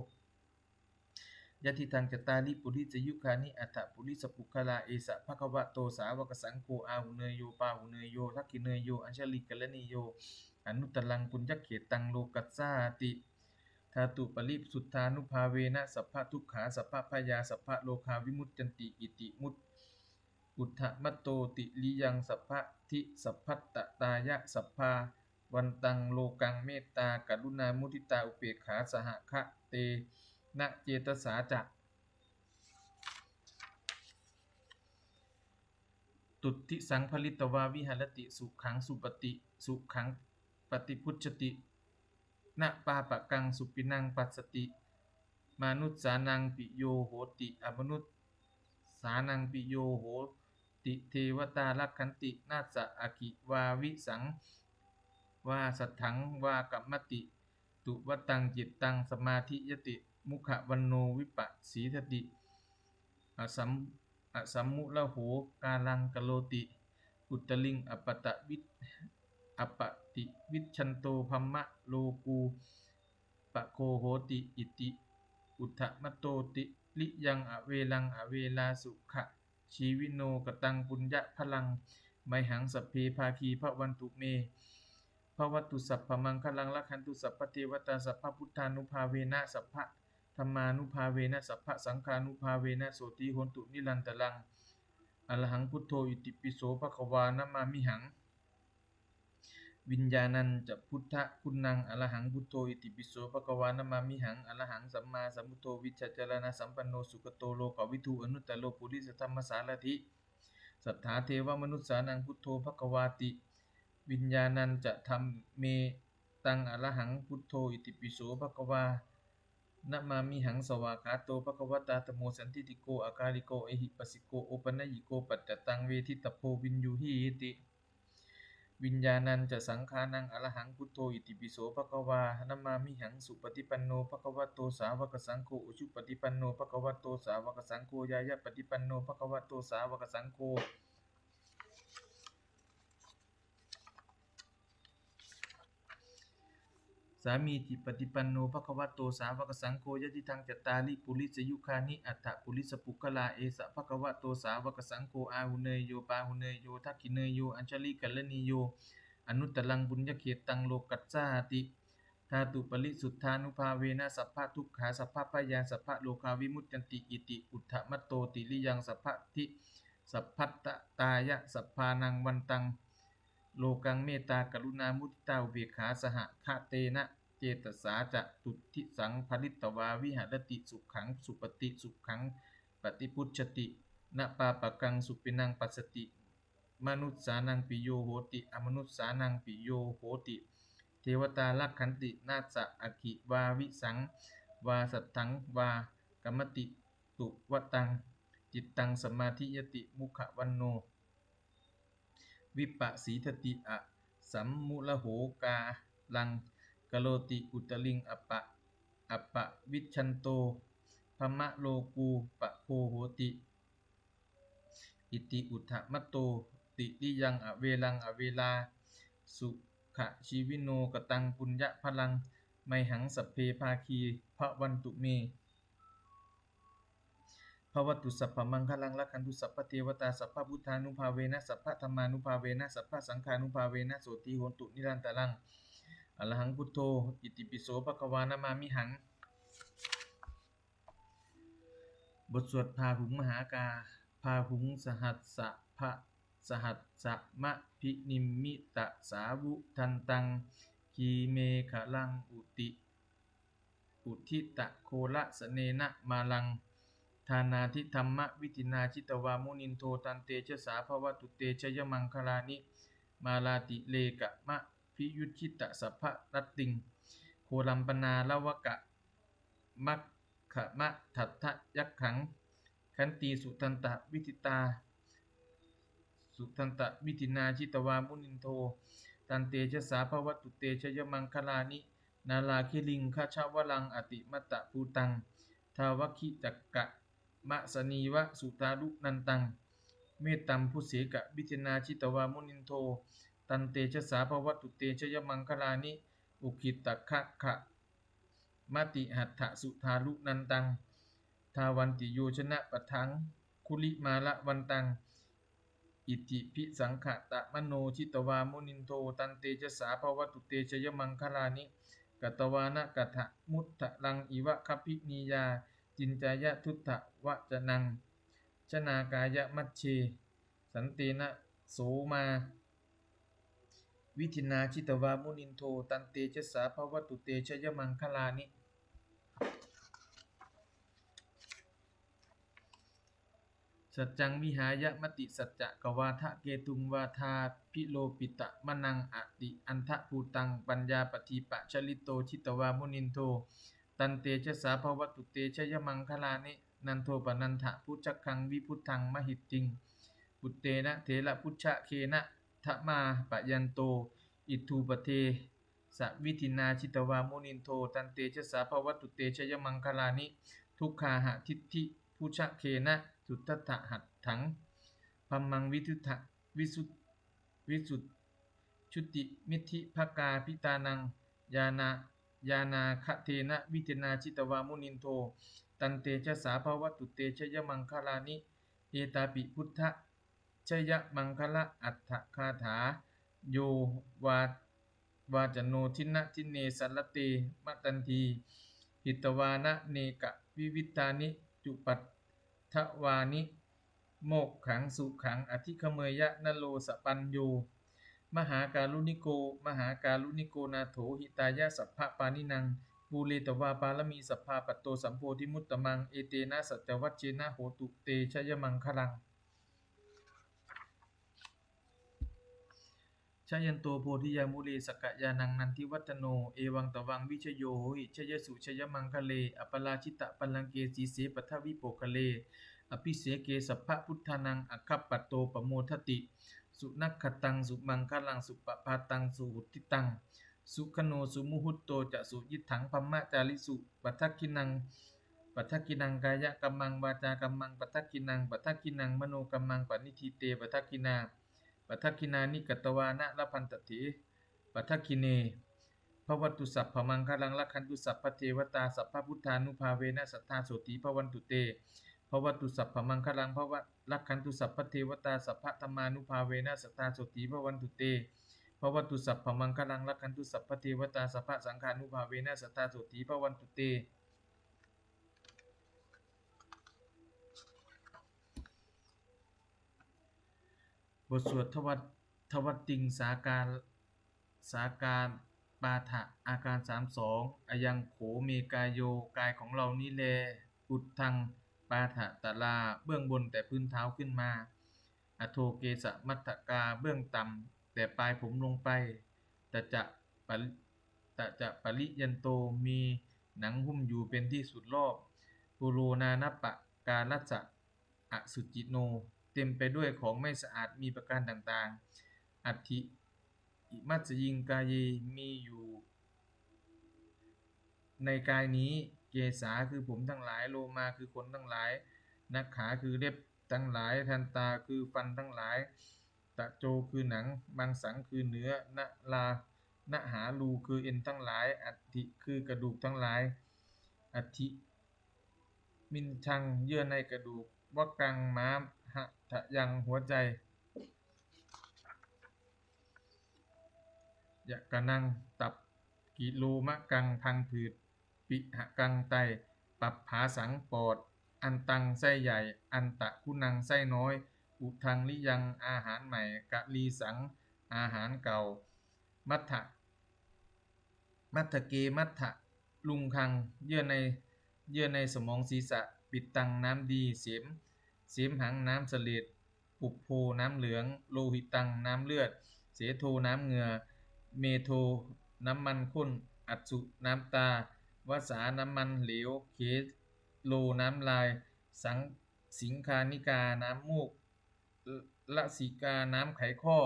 yadidaṃ cattāri purisayugāni aṭṭha purisapuggalā, esa bhagavato sāvakasaṅgho, āhuneyyo pāhuneyyo dakkhiṇeyyo añjalikaraṇīyo, anuttaraṃ puññakkhettaṃ lokassāti. Dhātuparisuddhānubhāvena sabbadukkhā sabbabhayā sabbarogā vimuccanti. Iti mud- uddhamadho tiriyaṃ sabbadhi sabbattatāya sabbāvantaṃ lokaṃ mettākaruṇāmuditāupekkhāsahagatena cetasā catuddhisaṃ pharitvā viharati sukhaṃ supati, sukhaṃ paṭibujjhati, na pāpakaṃ supinaṃ passati, manussānaṃ piyo hoti, amanussānaṃ piyo hoti, devatā rakkhanti, nāssa aggi vā visaṃ vā satthaṃ vā kamati, tuvaṭaṃ cittaṃ samādhiyati, mukhavaṇṇo vippasīdati, asam- asammūḷho kālaṃ karoti, uttariṃ appaṭivi- appaṭivijjhanto brahmalokūpago hoti. Iti uddhamadho tiriyaṃ averaṃ averā sukhajīvino, kataṃ puññaphalaṃ mayhaṃ sabbe bhāgī bhavantu me. Bhavatu sabbamaṅgalaṃ, rakkhantu sabbadevatā, sabbabuddhānubhāvena sabbadhammānubhāvena sabbasaṅghānubhāvena sotthī hontu nirantaraṃ. Arahaṃ buddho itipi so bhagavā namāmihaṃ. Viññāṇañca buddhaguṇaṃ, arahaṃ buddho itipi so bhagavā namāmihaṃ. Arahaṃ sammāsambuddho vijjācaraṇasampanno sugato lokavidū anuttaro purisadammasārathi satthā devamanussānaṃ buddho bhagavāti. Viññāṇañca dhammetaṃ, arahaṃ buddho itipi so bhagavā namāmihaṃ. Svākkhāto bhagavatā dhammo sandiṭṭhiko akāliko ehipassiko opanayiko paccattaṃ veditabbo viññūhīti. Viññāṇañca saṅghānaṃ, arahaṃ buddho itipi so bhagavā namāmihaṃ. Supaṭipanno bhagavato sāvakasaṅgho, ujupaṭipanno bhagavato sāvakasaṅgho, ñāyapaṭipanno bhagavato sāvakasaṅgho, sāmīcipaṭipanno bhagavato sāvakasaṅgho, yadidaṃ cattāri purisayugāni aṭṭha purisapuggalā, esa bhagavato sāvakasaṅgho, āhuneyyo pāhuneyyo dakkhiṇeyyo añjalikaraṇīyo, anuttaraṃ puññakkhettaṃ lokassāti. Dhātuparisuddhānubhāvena sabbadukkhā sabbabhayā sabbarogā vimuccanti. Iti uddhamadho tiriyaṃ sabbadhi sabbattatāya sabbāvantaṃ lokaṃ mettākaruṇāmuditāupekkhāsahagatena cetasā catuddhisaṃ pharitvā viharati sukhaṃ supati, sukhaṃ paṭibujjhati, na pāpakaṃ supinaṃ passati, manussānaṃ piyo hoti, amanussānaṃ piyo hoti, devatā rakkhanti nāssa aggi vā visaṃ vā satthaṃ vā kamati tuvataṃ cittaṃ samādhiyati mukhavaṇṇo vippasīdati asammūḷho kālaṃ karoti uttariṃ apa appavicchanto brahmalokūpago hoti. Iti uddhamaddo tiriyaṃ averaṃ averā sukhajīvino kataṃ puññaphalaṃ mayhaṃ sabbe bhāgī bhavantu me. Bhavatu sabbamaṅgalaṃ rakkhantu sabbadevatā sabbabuddhānubhāvena sabbadhammānubhāvena sabbasaṅghānubhāvena sotthī hontu nirantaraṃ. Arahaṃ buddho itipi so bhagavā namāmihaṃ. บทสวดพาหุงมหากา พาหุง sahassabha sahassamabhinimmitasāvudhantaṃ grīmekhalaṃ uti uddiṭṭhaghorasasenamāraṃ dānādidhammavidhinā jitavā munindo tantejasā bhavatu te jayamaṅgalāni. Mārātirekamabhiyujjhitasabbarattiṃ ghorampanāḷavakamakkhamathaddhayakkhaṃ khantīsudantavidhinā sudantavidhinā jitavā munindo tantejasā bhavatu te jayamaṅgalāni. Nāḷāgiriṃ gajavaraṃ atimattabhūtaṃ dāvaggicakkamasanīva sudāruṇantaṃ mettambusekavidhinā jitavā munindo tantejasā bhavatu te jayamaṅgalāni. Ukkhittakhaggamatihatthasudāruṇantaṃ dhāvantiyojanapathaṅgulimālavantaṃ iddhībhisaṅkhatamano jitavā munindo tantejasā bhavatu te jayamaṅgalāni. Katvāna kaṭṭhamudaraṃ iva gabbhinīyā ciñcāya duṭṭhavacanaṃ janakāyamajjhe santena somavidhinā jitavā munindo tantejasā bhavatu te jayamaṅgalāni. Saccaṃ vihāya matisaccakavādaketuṃ vādābhiropitamanaṃ atiandhabhūtaṃ paññāpadīpajalito jitavā munindo tantejasā bhavatu te jayamaṅgalāni. Nandopanandabhujagaṃ vibudhaṃ mahiddhiṃ puttena therabhujagena damāpayanto iddhūpadesavidhinā jitavā munindo tantejasā bhavatu te jayamaṅgalāni. Duggāhadiṭṭhibhujagena sudaṭṭhahatthaṃ brahmaṃ visuddha visu visuddhijutimiddhibakābhidhānaṃ ñāṇa ñāṇāgadena vidhinā jitavā munindo tantejasā bhavatu te jayamaṅgalāni. Etāpi buddhajayamaṅgalaaṭṭhagāthā yo vā vācano dinadine sarate matandī hitvānanekavividhāni cupaddavāni mokkhaṃ sukhaṃ adhigameyya naro sapañño. Mahākāruṇiko mahākāruṇiko nātho hitāya sabbapāṇinaṃ pūretvā pāramī sabbā patto sambodhimuttamaṃ etena saccavajjena hotu te jayamaṅgalaṃ. Jayanto bodhiyā mūle sakyānaṃ nandivaḍḍhano evaṃ tvaṃ vijayo hohi jayassu jayamaṅgale aparājitapallaṅke sīse paṭhavipokkhare abhiseke sabbabuddhānaṃ aggappatto pamodati. Sunakkhattaṃ sumaṅgalaṃ supabhātaṃ suhuṭṭhitaṃ sukhaṇo sumuhutto ca suyiṭṭhaṃ brahmacārisu padakkhiṇaṃ padakkhiṇaṃ kāyakammaṃ vācākammaṃ padakkhiṇaṃ padakkhiṇaṃ manokammaṃ paṇidhī te padakkhiṇā padakkhiṇāni katvāna labhantatthe padakkhiṇe. Bhavatu sabbamaṅgalaṃ rakkhantu sabbadevatā sabbabuddhānubhāvena sadā sotthī bhavantu te. Bhavatu sabbamaṅgalaṃ bhava rakkhantu sabbadevatā sabbadhammānubhāvena sadā sotthī bhavantu te. Bhavatu sabbamaṅgalaṃ rakkhantu sabbadevatā sabbasaṅghānubhāvena sadā sotthī bhavantu te. บทสวดทวัตทวัตติงสาการสาการปาฐะอาการสามสอง Ayaṃ kho me kāyo กายของเรานี้แล uddhaṃ pādatalā เบื้องบนแต่พื้นเท้าขึ้นมา adho kesamatthakā เบื้องต่ำแต่ปลายผมลงไป taca pari taca pariyanto มีหนังหุ้มอยู่เป็นที่สุดรอบ pūro nānappakārassa asucino เต็มไปด้วยของไม่สะอาดมีประการต่างๆ atthi imasmiṃ kāye มีอยู่ในกายนี้ kesā คือผมทั้งหลาย lomā คือขนทั้งหลาย nakhā คือเล็บทั้งหลาย dantā คือฟันทั้งหลาย taco คือหนัง maṃsaṃ คือเนื้อ nahā nahārū คือเอ็นทั้งหลาย aṭṭhī คือกระดูกทั้งหลาย aṭṭhimicchaṃ เยื่อในกระดูก vakaṃ ม้าม hadayaṃ หัวใจ yakanaṃ ตับ kilomakaṃ พังผืด pihakaṃ ไต pabbāsaṃ ปอด antaṃ ไส้ใหญ่ antaguṇaṃ ไส้น้อย udariyaṃ อาหารใหม่ karīsaṃ อาหารเก่า mattha matthake matthaluṅgaṃ เยื่อในเยื่อในสมองศีรษะ pittaṃ น้ำดี sem semhaṃ น้ำเสลด pubbo น้ำเหลือง lohitaṃ น้ำเลือด sedo น้ำเหงื่อ medo น้ำมันข้น assu น้ำตา vasā น้ำมันเหลว khelo น้ำลาย saṃ siṅghāṇikā น้ำมูก lasikā น้ำไขข้อ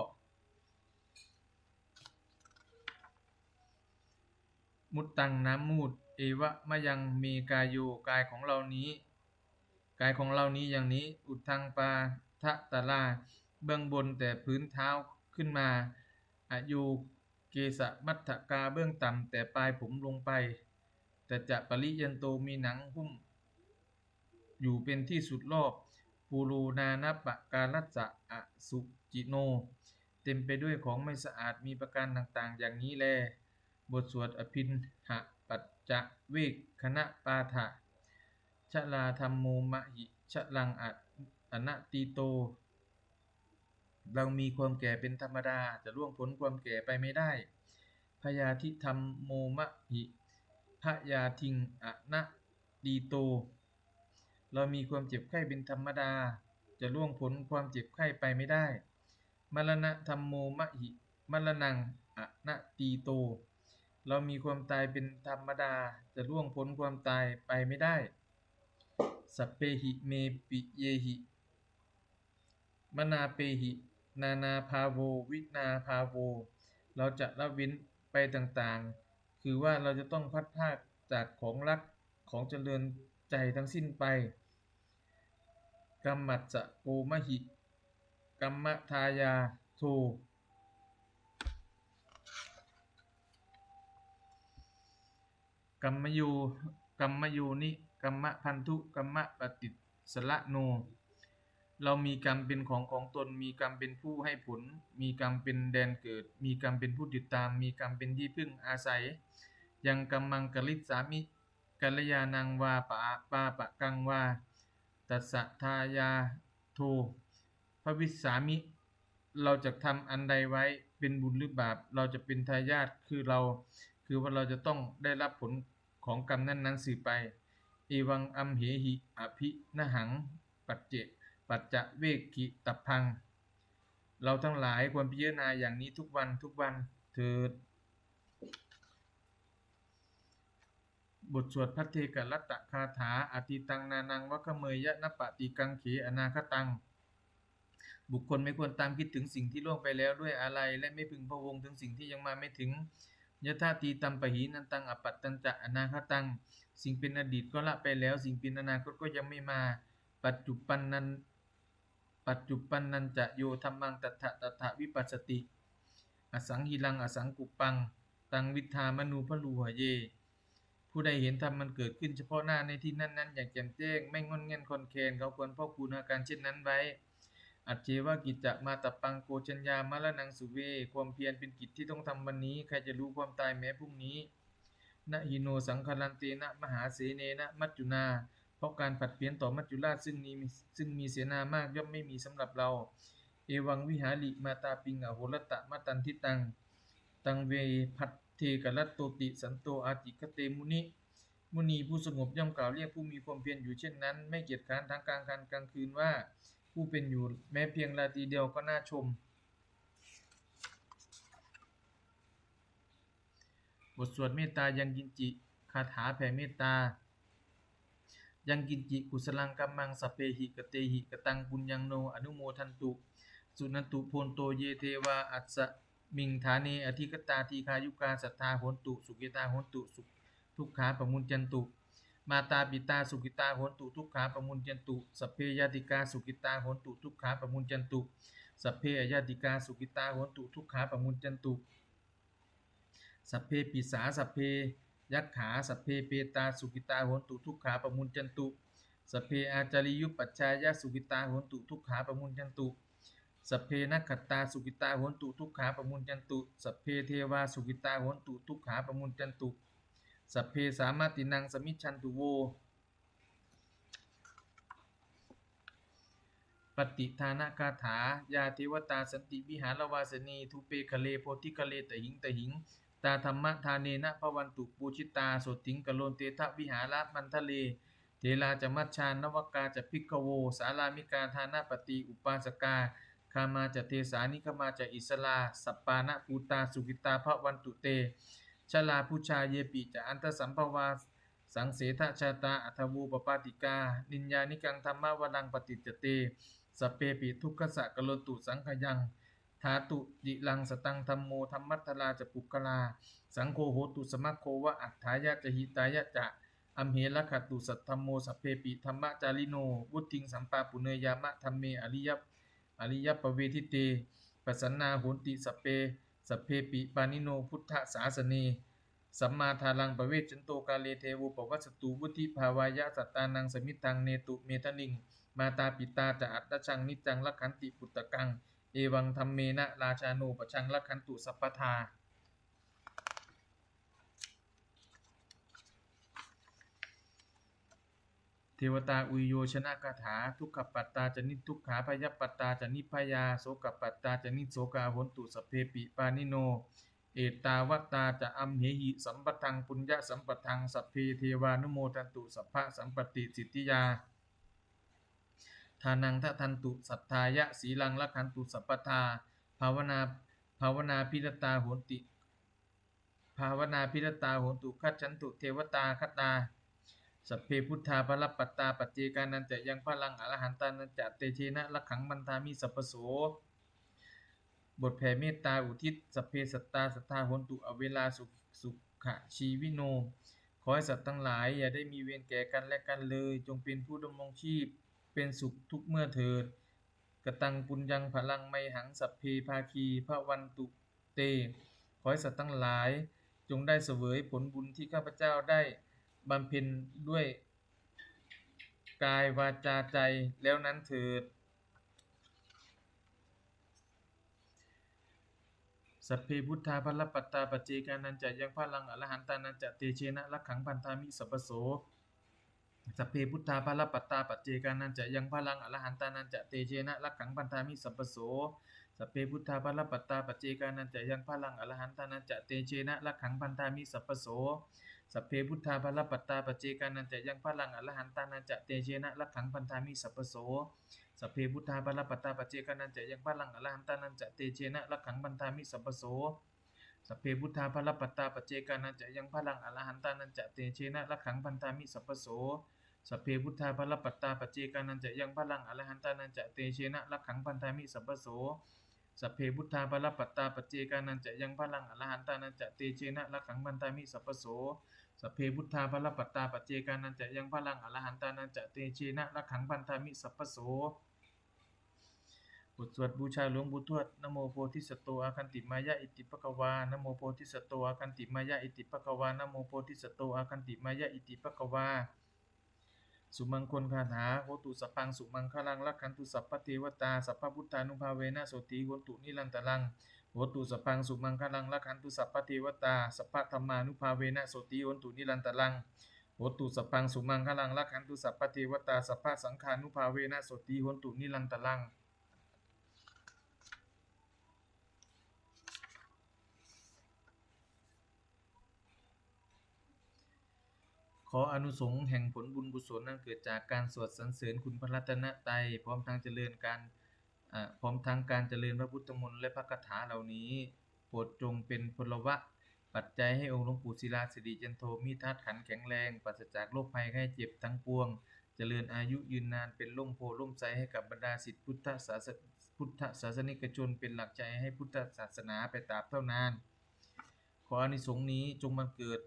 muttaṃ น้ำมูด evamayaṃ me kāyo กายของเรานี้ กายของเรานี้อย่างนี้ uddhaṃ pādatalā เบื้องบนแต่พื้นเท้าขึ้นมา ayo kesamattaka เบื้องต่ำแต่ปลายผมลงไป taca pariyanto มีหนังหุ้ม อยู่เป็นที่สุดรอบ pūro nānappakārassa asucino เต็มไปด้วยของไม่สะอาดมีประการต่างๆ อย่างนี้แล บทสวดอภิณหปัจจเวกขณปาฐะ Jarādhammomhi jaraṃ anatīto เรามีความแก่เป็นธรรมดา จะล่วงพ้นความแก่ไปไม่ได้ Byādhidhammomhi byādhiṃ anatīto เรามีความเจ็บไข้เป็นธรรมดา จะล่วงพ้นความเจ็บไข้ไปไม่ได้ Maraṇadhammomhi maraṇaṃ anatīto เรามีความตายเป็นธรรมดา จะล่วงพ้นความตายไปไม่ได้ Sabbehi me piyehi manāpehi nānābhāvo vinābhāvo เราจะละเว้นไปต่างๆ คือว่าเราจะต้องพลัดพรากจากของรักของเจริญใจทั้งสิ้นไป Kammassako mahi kammadāyādo kammayo kammayoni kammabandhu kammapaṭisaraṇo เรามีกรรมเป็นของของตน มีกรรมเป็นผู้ให้ผล มีกรรมเป็นแดนเกิด มีกรรมเป็นผู้ติดตาม มีกรรมเป็นที่พึ่งอาศัย Yaṃ kammaṃ karissāmi kalyāṇaṃ vā pā- pāpakaṃ vā tassa dāyādo bhavissāmi เราจะทำอันใดไว้เป็นบุญหรือบาป เราจะเป็นทายาท คือเรา คือว่าเราจะต้องได้รับผลของกรรมนั้นๆ สืบไป Evaṃ amhehi abhiṇhaṃ pacce- paccavekkhitavvaṃ เราทั้งหลายควรพิจารณาอย่างนี้ทุกวันทุกวันเถิด บทสวดภัทเทกรัตตคาถา Atītaṃ nānaṃ vakameyya nappaṭikaṅkhe anāgataṃ บุคคลไม่ควรตามคิดถึงสิ่งที่ล่วงไปแล้วด้วยอาลัย และไม่พึงพะวงถึงสิ่งที่ยังมาไม่ถึง Yadatītampahīnantaṃ appattañca anāgataṃ สิ่งเป็นอดีตก็ละไปแล้ว สิ่งเป็นอนาคตก็ยังไม่มา Paccuppannaṃ paccuppannañca yo dhammaṃ tattha tattha vipassati asaṃhiraṃ asaṅkuppaṃ taṃ viddhā manubrūhaye ผู้ใดเห็นธรรมมันเกิดขึ้นเฉพาะหน้าในที่นั้นๆ อย่างแจ่มแจ้ง ไม่ง่อนแง่นคลอนแคลน เขาควรพอกพูนอาการเช่นนั้นไว้ Ajjeva kiccamātappaṃ ko jaññā maraṇaṃ suve ความเพียรเป็นกิจที่ต้องทำวันนี้ ใครจะรู้ความตายแม้พรุ่งนี้ Na hi no saṅgarantena mahāsenena maccunā เพราะการผัดเพี้ยนต่อมัจจุราชซึ่งมีซึ่งมีเสนามากย่อมไม่มีสำหรับเรา Evaṃ vihārimātāpiṃ ahorattamatanditaṃ taṃ ve bhaddekarattoti santo ācikkhate muni มุนีผู้สงบย่อมกล่าวเรียกผู้มีความเพียรอยู่เช่นนั้น ไม่เกียจคร้านทั้งกลางวันกลางคืนว่า ผู้เป็นอยู่แม้เพียงราตรีเดียวก็น่าชม บทสวดเมตตายังกิญจิ คาถาแผ่เมตตา Yaṃ kiñci kusalaṃ kammaṃ sabbehi katehi kataṃ puññaṃ no anumodantu suṇantu bhonto ye devā asmiṃ ṭhāne adhigatā dīghāyukā sadā hontu sukhitā hontu su- dukkhā pamuñcantu. Mātā pitā sukhitā hontu dukkhā pamuñcantu. Sabbe ñātikā sukhitā hontu dukkhā pamuñcantu. Sabbe aññātikā sukhitā hontu dukkhā pamuñcantu. Sabbe pisā sabbe yakkhā sabbe petā sukhitā hontu dukkhā pamuñcantu. Sabbe ācariyupajjhāyā sukhitā hontu dukkhā pamuñcantu. Sabbe nakkhattā sukhitā hontu dukkhā pamuñcantu. Sabbe devā sukhitā hontu dukkhā pamuñcantu. Sabbe sampattīnaṃ samijjhantu vo. ปฏิทานคาถา Yā devatā santi vihāravāsinī thūpe ghare bodhighare tahiṃ tahiṃ, tā dhammadānena bhavantu pūjitā sotthiṃ karontedha vihāramaṇḍale. Therā ca majjhā navakā ca bhikkhavo sārāmikā dānapatī upāsakā gāmā ca desā nigamā ca issarā sappāṇabhūtā sukhitā bhavantu te. Jalābujā yepi ca aṇḍasambhavā saṃsedajātā athavopapātikā niyyānikaṃ dhammavaraṃ paṭicca te sabbepi dukkhassa karontu saṅkhayaṃ. Ṭhātu ciraṃ sataṃ dhammo dhammaddharā ca puggalā saṅgho hotu samaggo va atthāya ca hitāya ca. Amhe rakkhatu saddhammo sabbepi dhammacārino vuḍḍhiṃ sampāpuṇeyyāma dhamme ariya ariyappavesite. Pasannā honti sabbe sabbepi pāṇino buddhasāsane. Sammā dhāraṃ pavecchanto kāle devo pavassatu vuḍḍhibhāvāya sattānaṃ samiddhaṃ netu medaniṃ. Mātā pitā ca atrajaṃ niccaṃ rakkhanti puttakaṃ evaṃ dhammena rājāno pajaṃ rakkhantu sabbadā. เทวตาอุยโยชนคาถา Dukkhappattā ca niddukkhā bhayappattā ca nibbhayā sokappattā ca nissokā hontu sabbepi pāṇino. Ettāvatā ca amhehi sambhataṃ puññasampadaṃ sabbe devānumodantu sabbasampattisiddhiyā. Dānaṃ dadantu saddhāya sīlaṃ rakkhantu sabbadā bhāvanā bhāvanābhiratā honti bhāvanābhiratā hontu gacchantu devatāgatā. Sabbe buddhā balappattā paccekānañca yaṃ balaṃ arahantānañca tejena rakkhaṃ bandhāmi sabbaso. บทแผ่เมตตาอุทิศ Sabbe sattā sadā hontu averā su- sukhajīvino. ขอให้สัตว์ทั้งหลายอย่าได้มีเวรแก่กันและกันเลย จงเป็นผู้ดำรงชีพเป็นสุขทุกเมื่อเถิด Kataṃ puññaphalaṃ mayhaṃ sabbe bhāgī bhavantu te. ขอให้สัตว์ทั้งหลายจงได้เสวยผลบุญที่ข้าพเจ้าได้บำเพ็ญด้วยกายวาจาใจแล้วนั้นเถิด Sabbe buddhā balappattā paccekānañca yaṃ balaṃ arahantānañca tejena rakkhaṃ bandhāmi sabbaso. Sabbe buddhā balappattā paccekānañca yaṃ balaṃ arahantānañca tejena rakkhaṃ bandhāmi sabbaso. Sabbe buddhā balappattā paccekānañca yaṃ balaṃ arahantānañca tejena rakkhaṃ bandhāmi sabbaso. Sabbe buddhā balappattā paccekānañca yaṃ balaṃ arahantānañca tejena rakkhaṃ bandhāmi sabbaso. Sabbe buddhā balappattā paccekānañca yaṃ balaṃ arahantānañca tejena rakkhaṃ bandhāmi sabbaso. Sabbe buddhā balappattā paccekānañca yaṃ balaṃ arahantānañca tejena rakkhaṃ bandhāmi sabbaso. Sabbe buddhā balappattā paccekānañca yaṃ balaṃ arahantānañca tejena rakkhaṃ bandhāmi sabbaso. Sabbe buddhā balappattā paccekānañca yaṃ balaṃ arahantānañca tejena rakkhaṃ bandhāmi sabbaso. Sabbe buddhā balappattā paccekānañca yaṃ balaṃ arahantānañca tejena rakkhaṃ bandhāmi sabbaso. บทสวดบูชาหลวงปู่ทวด Namo bodhisatto āgantimāya iti bhagavā. Namo bodhisatto āgantimāya iti bhagavā. Namo bodhisatto āgantimāya iti bhagavā. Sumaṅgalagāthā. Hotu sabbaṃ sumaṅgalaṃ rakkhantu sabbadevatā sabbabuddhānubhāvena sotthī hontu nirantaraṃ. Hotu sabbaṃ sumaṅgalaṃ rakkhantu sabbadevatā sabbadhammānubhāvena sotthī hontu nirantaraṃ. Hotu sabbaṃ sumaṅgalaṃ rakkhantu sabbadevatā sabbasaṅghānubhāvena sotthī hontu nirantaraṃ. ขออานิสงส์แห่งผลบุญกุศลนั้นเกิดจากการสวดสรรเสริญคุณพระรัตนตรัย พร้อมทั้งเจริญการ อ่า พร้อมทั้งการเจริญพระพุทธมนต์และพระคาถาเหล่านี้ โปรดจงเป็นพลวะ ปัจจัยให้องค์หลวงปู่ศิลาสิริจันโท มีธาตุขันธ์แข็งแรง ปราศจากโรคภัยไข้เจ็บทั้งปวง เจริญอายุยืนนาน เป็นร่มโพธิ์ร่มไทรให้กับบรรดาศิษย์พุทธศาสพุทธศาสนิกชน เป็นหลักใจให้พุทธศาสนาไปตราบเท่านาน ขออานิสงส์นี้จงบังเกิด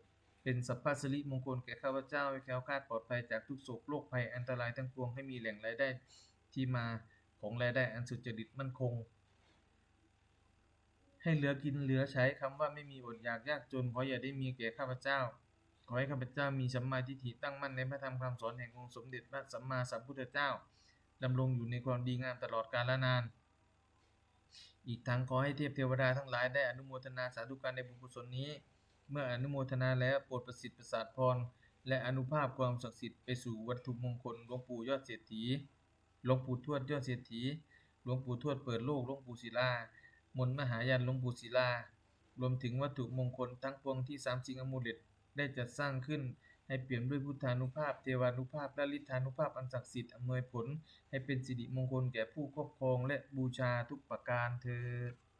เป็นสัพพสิริมงคลแก่ข้าพเจ้า ให้แคล้วคลาดปลอดภัยจากทุกข์โศกโรคภัยอันตรายทั้งปวง ให้มีแหล่งรายได้ที่มาของรายได้อันสุจริตมั่นคง ให้เหลือกินเหลือใช้ คำว่าไม่มีอดอยากยากจน ขออย่าได้มีแก่ข้าพเจ้า ขอให้ข้าพเจ้ามีสัมมาทิฏฐิตั้งมั่นในพระธรรมคำสอนแห่งองค์สมเด็จพระสัมมาสัมพุทธเจ้า ดำรงอยู่ในความดีงามตลอดกาลนาน อีกทั้งขอให้เทพเทวดาทั้งหลายได้อนุโมทนาสาธุการในบุญกุศลนี้ เมื่ออนุโมทนาแล้วโปรดประสิทธิ์ประสาทพร และอานุภาพความศักดิ์สิทธิ์ไปสู่วัตถุมงคลหลวงปู่ยอดเศรษฐี หลวงปู่ทวดยอดเศรษฐี หลวงปู่ทวดเปิดโลก หลวงปู่ศิลา มนต์มหายันต์หลวงปู่ศิลา รวมถึงวัตถุมงคลทั้งปวงที่สามสิ่งอมูเลตได้จัดสร้างขึ้น ให้เปี่ยมด้วยพุทธานุภาพ เทวานุภาพ และฤทธานุภาพอันศักดิ์สิทธิ์ อำนวยผลให้เป็นสิริมงคลแก่ผู้ครอบครองและบูชาทุกประการเทอญ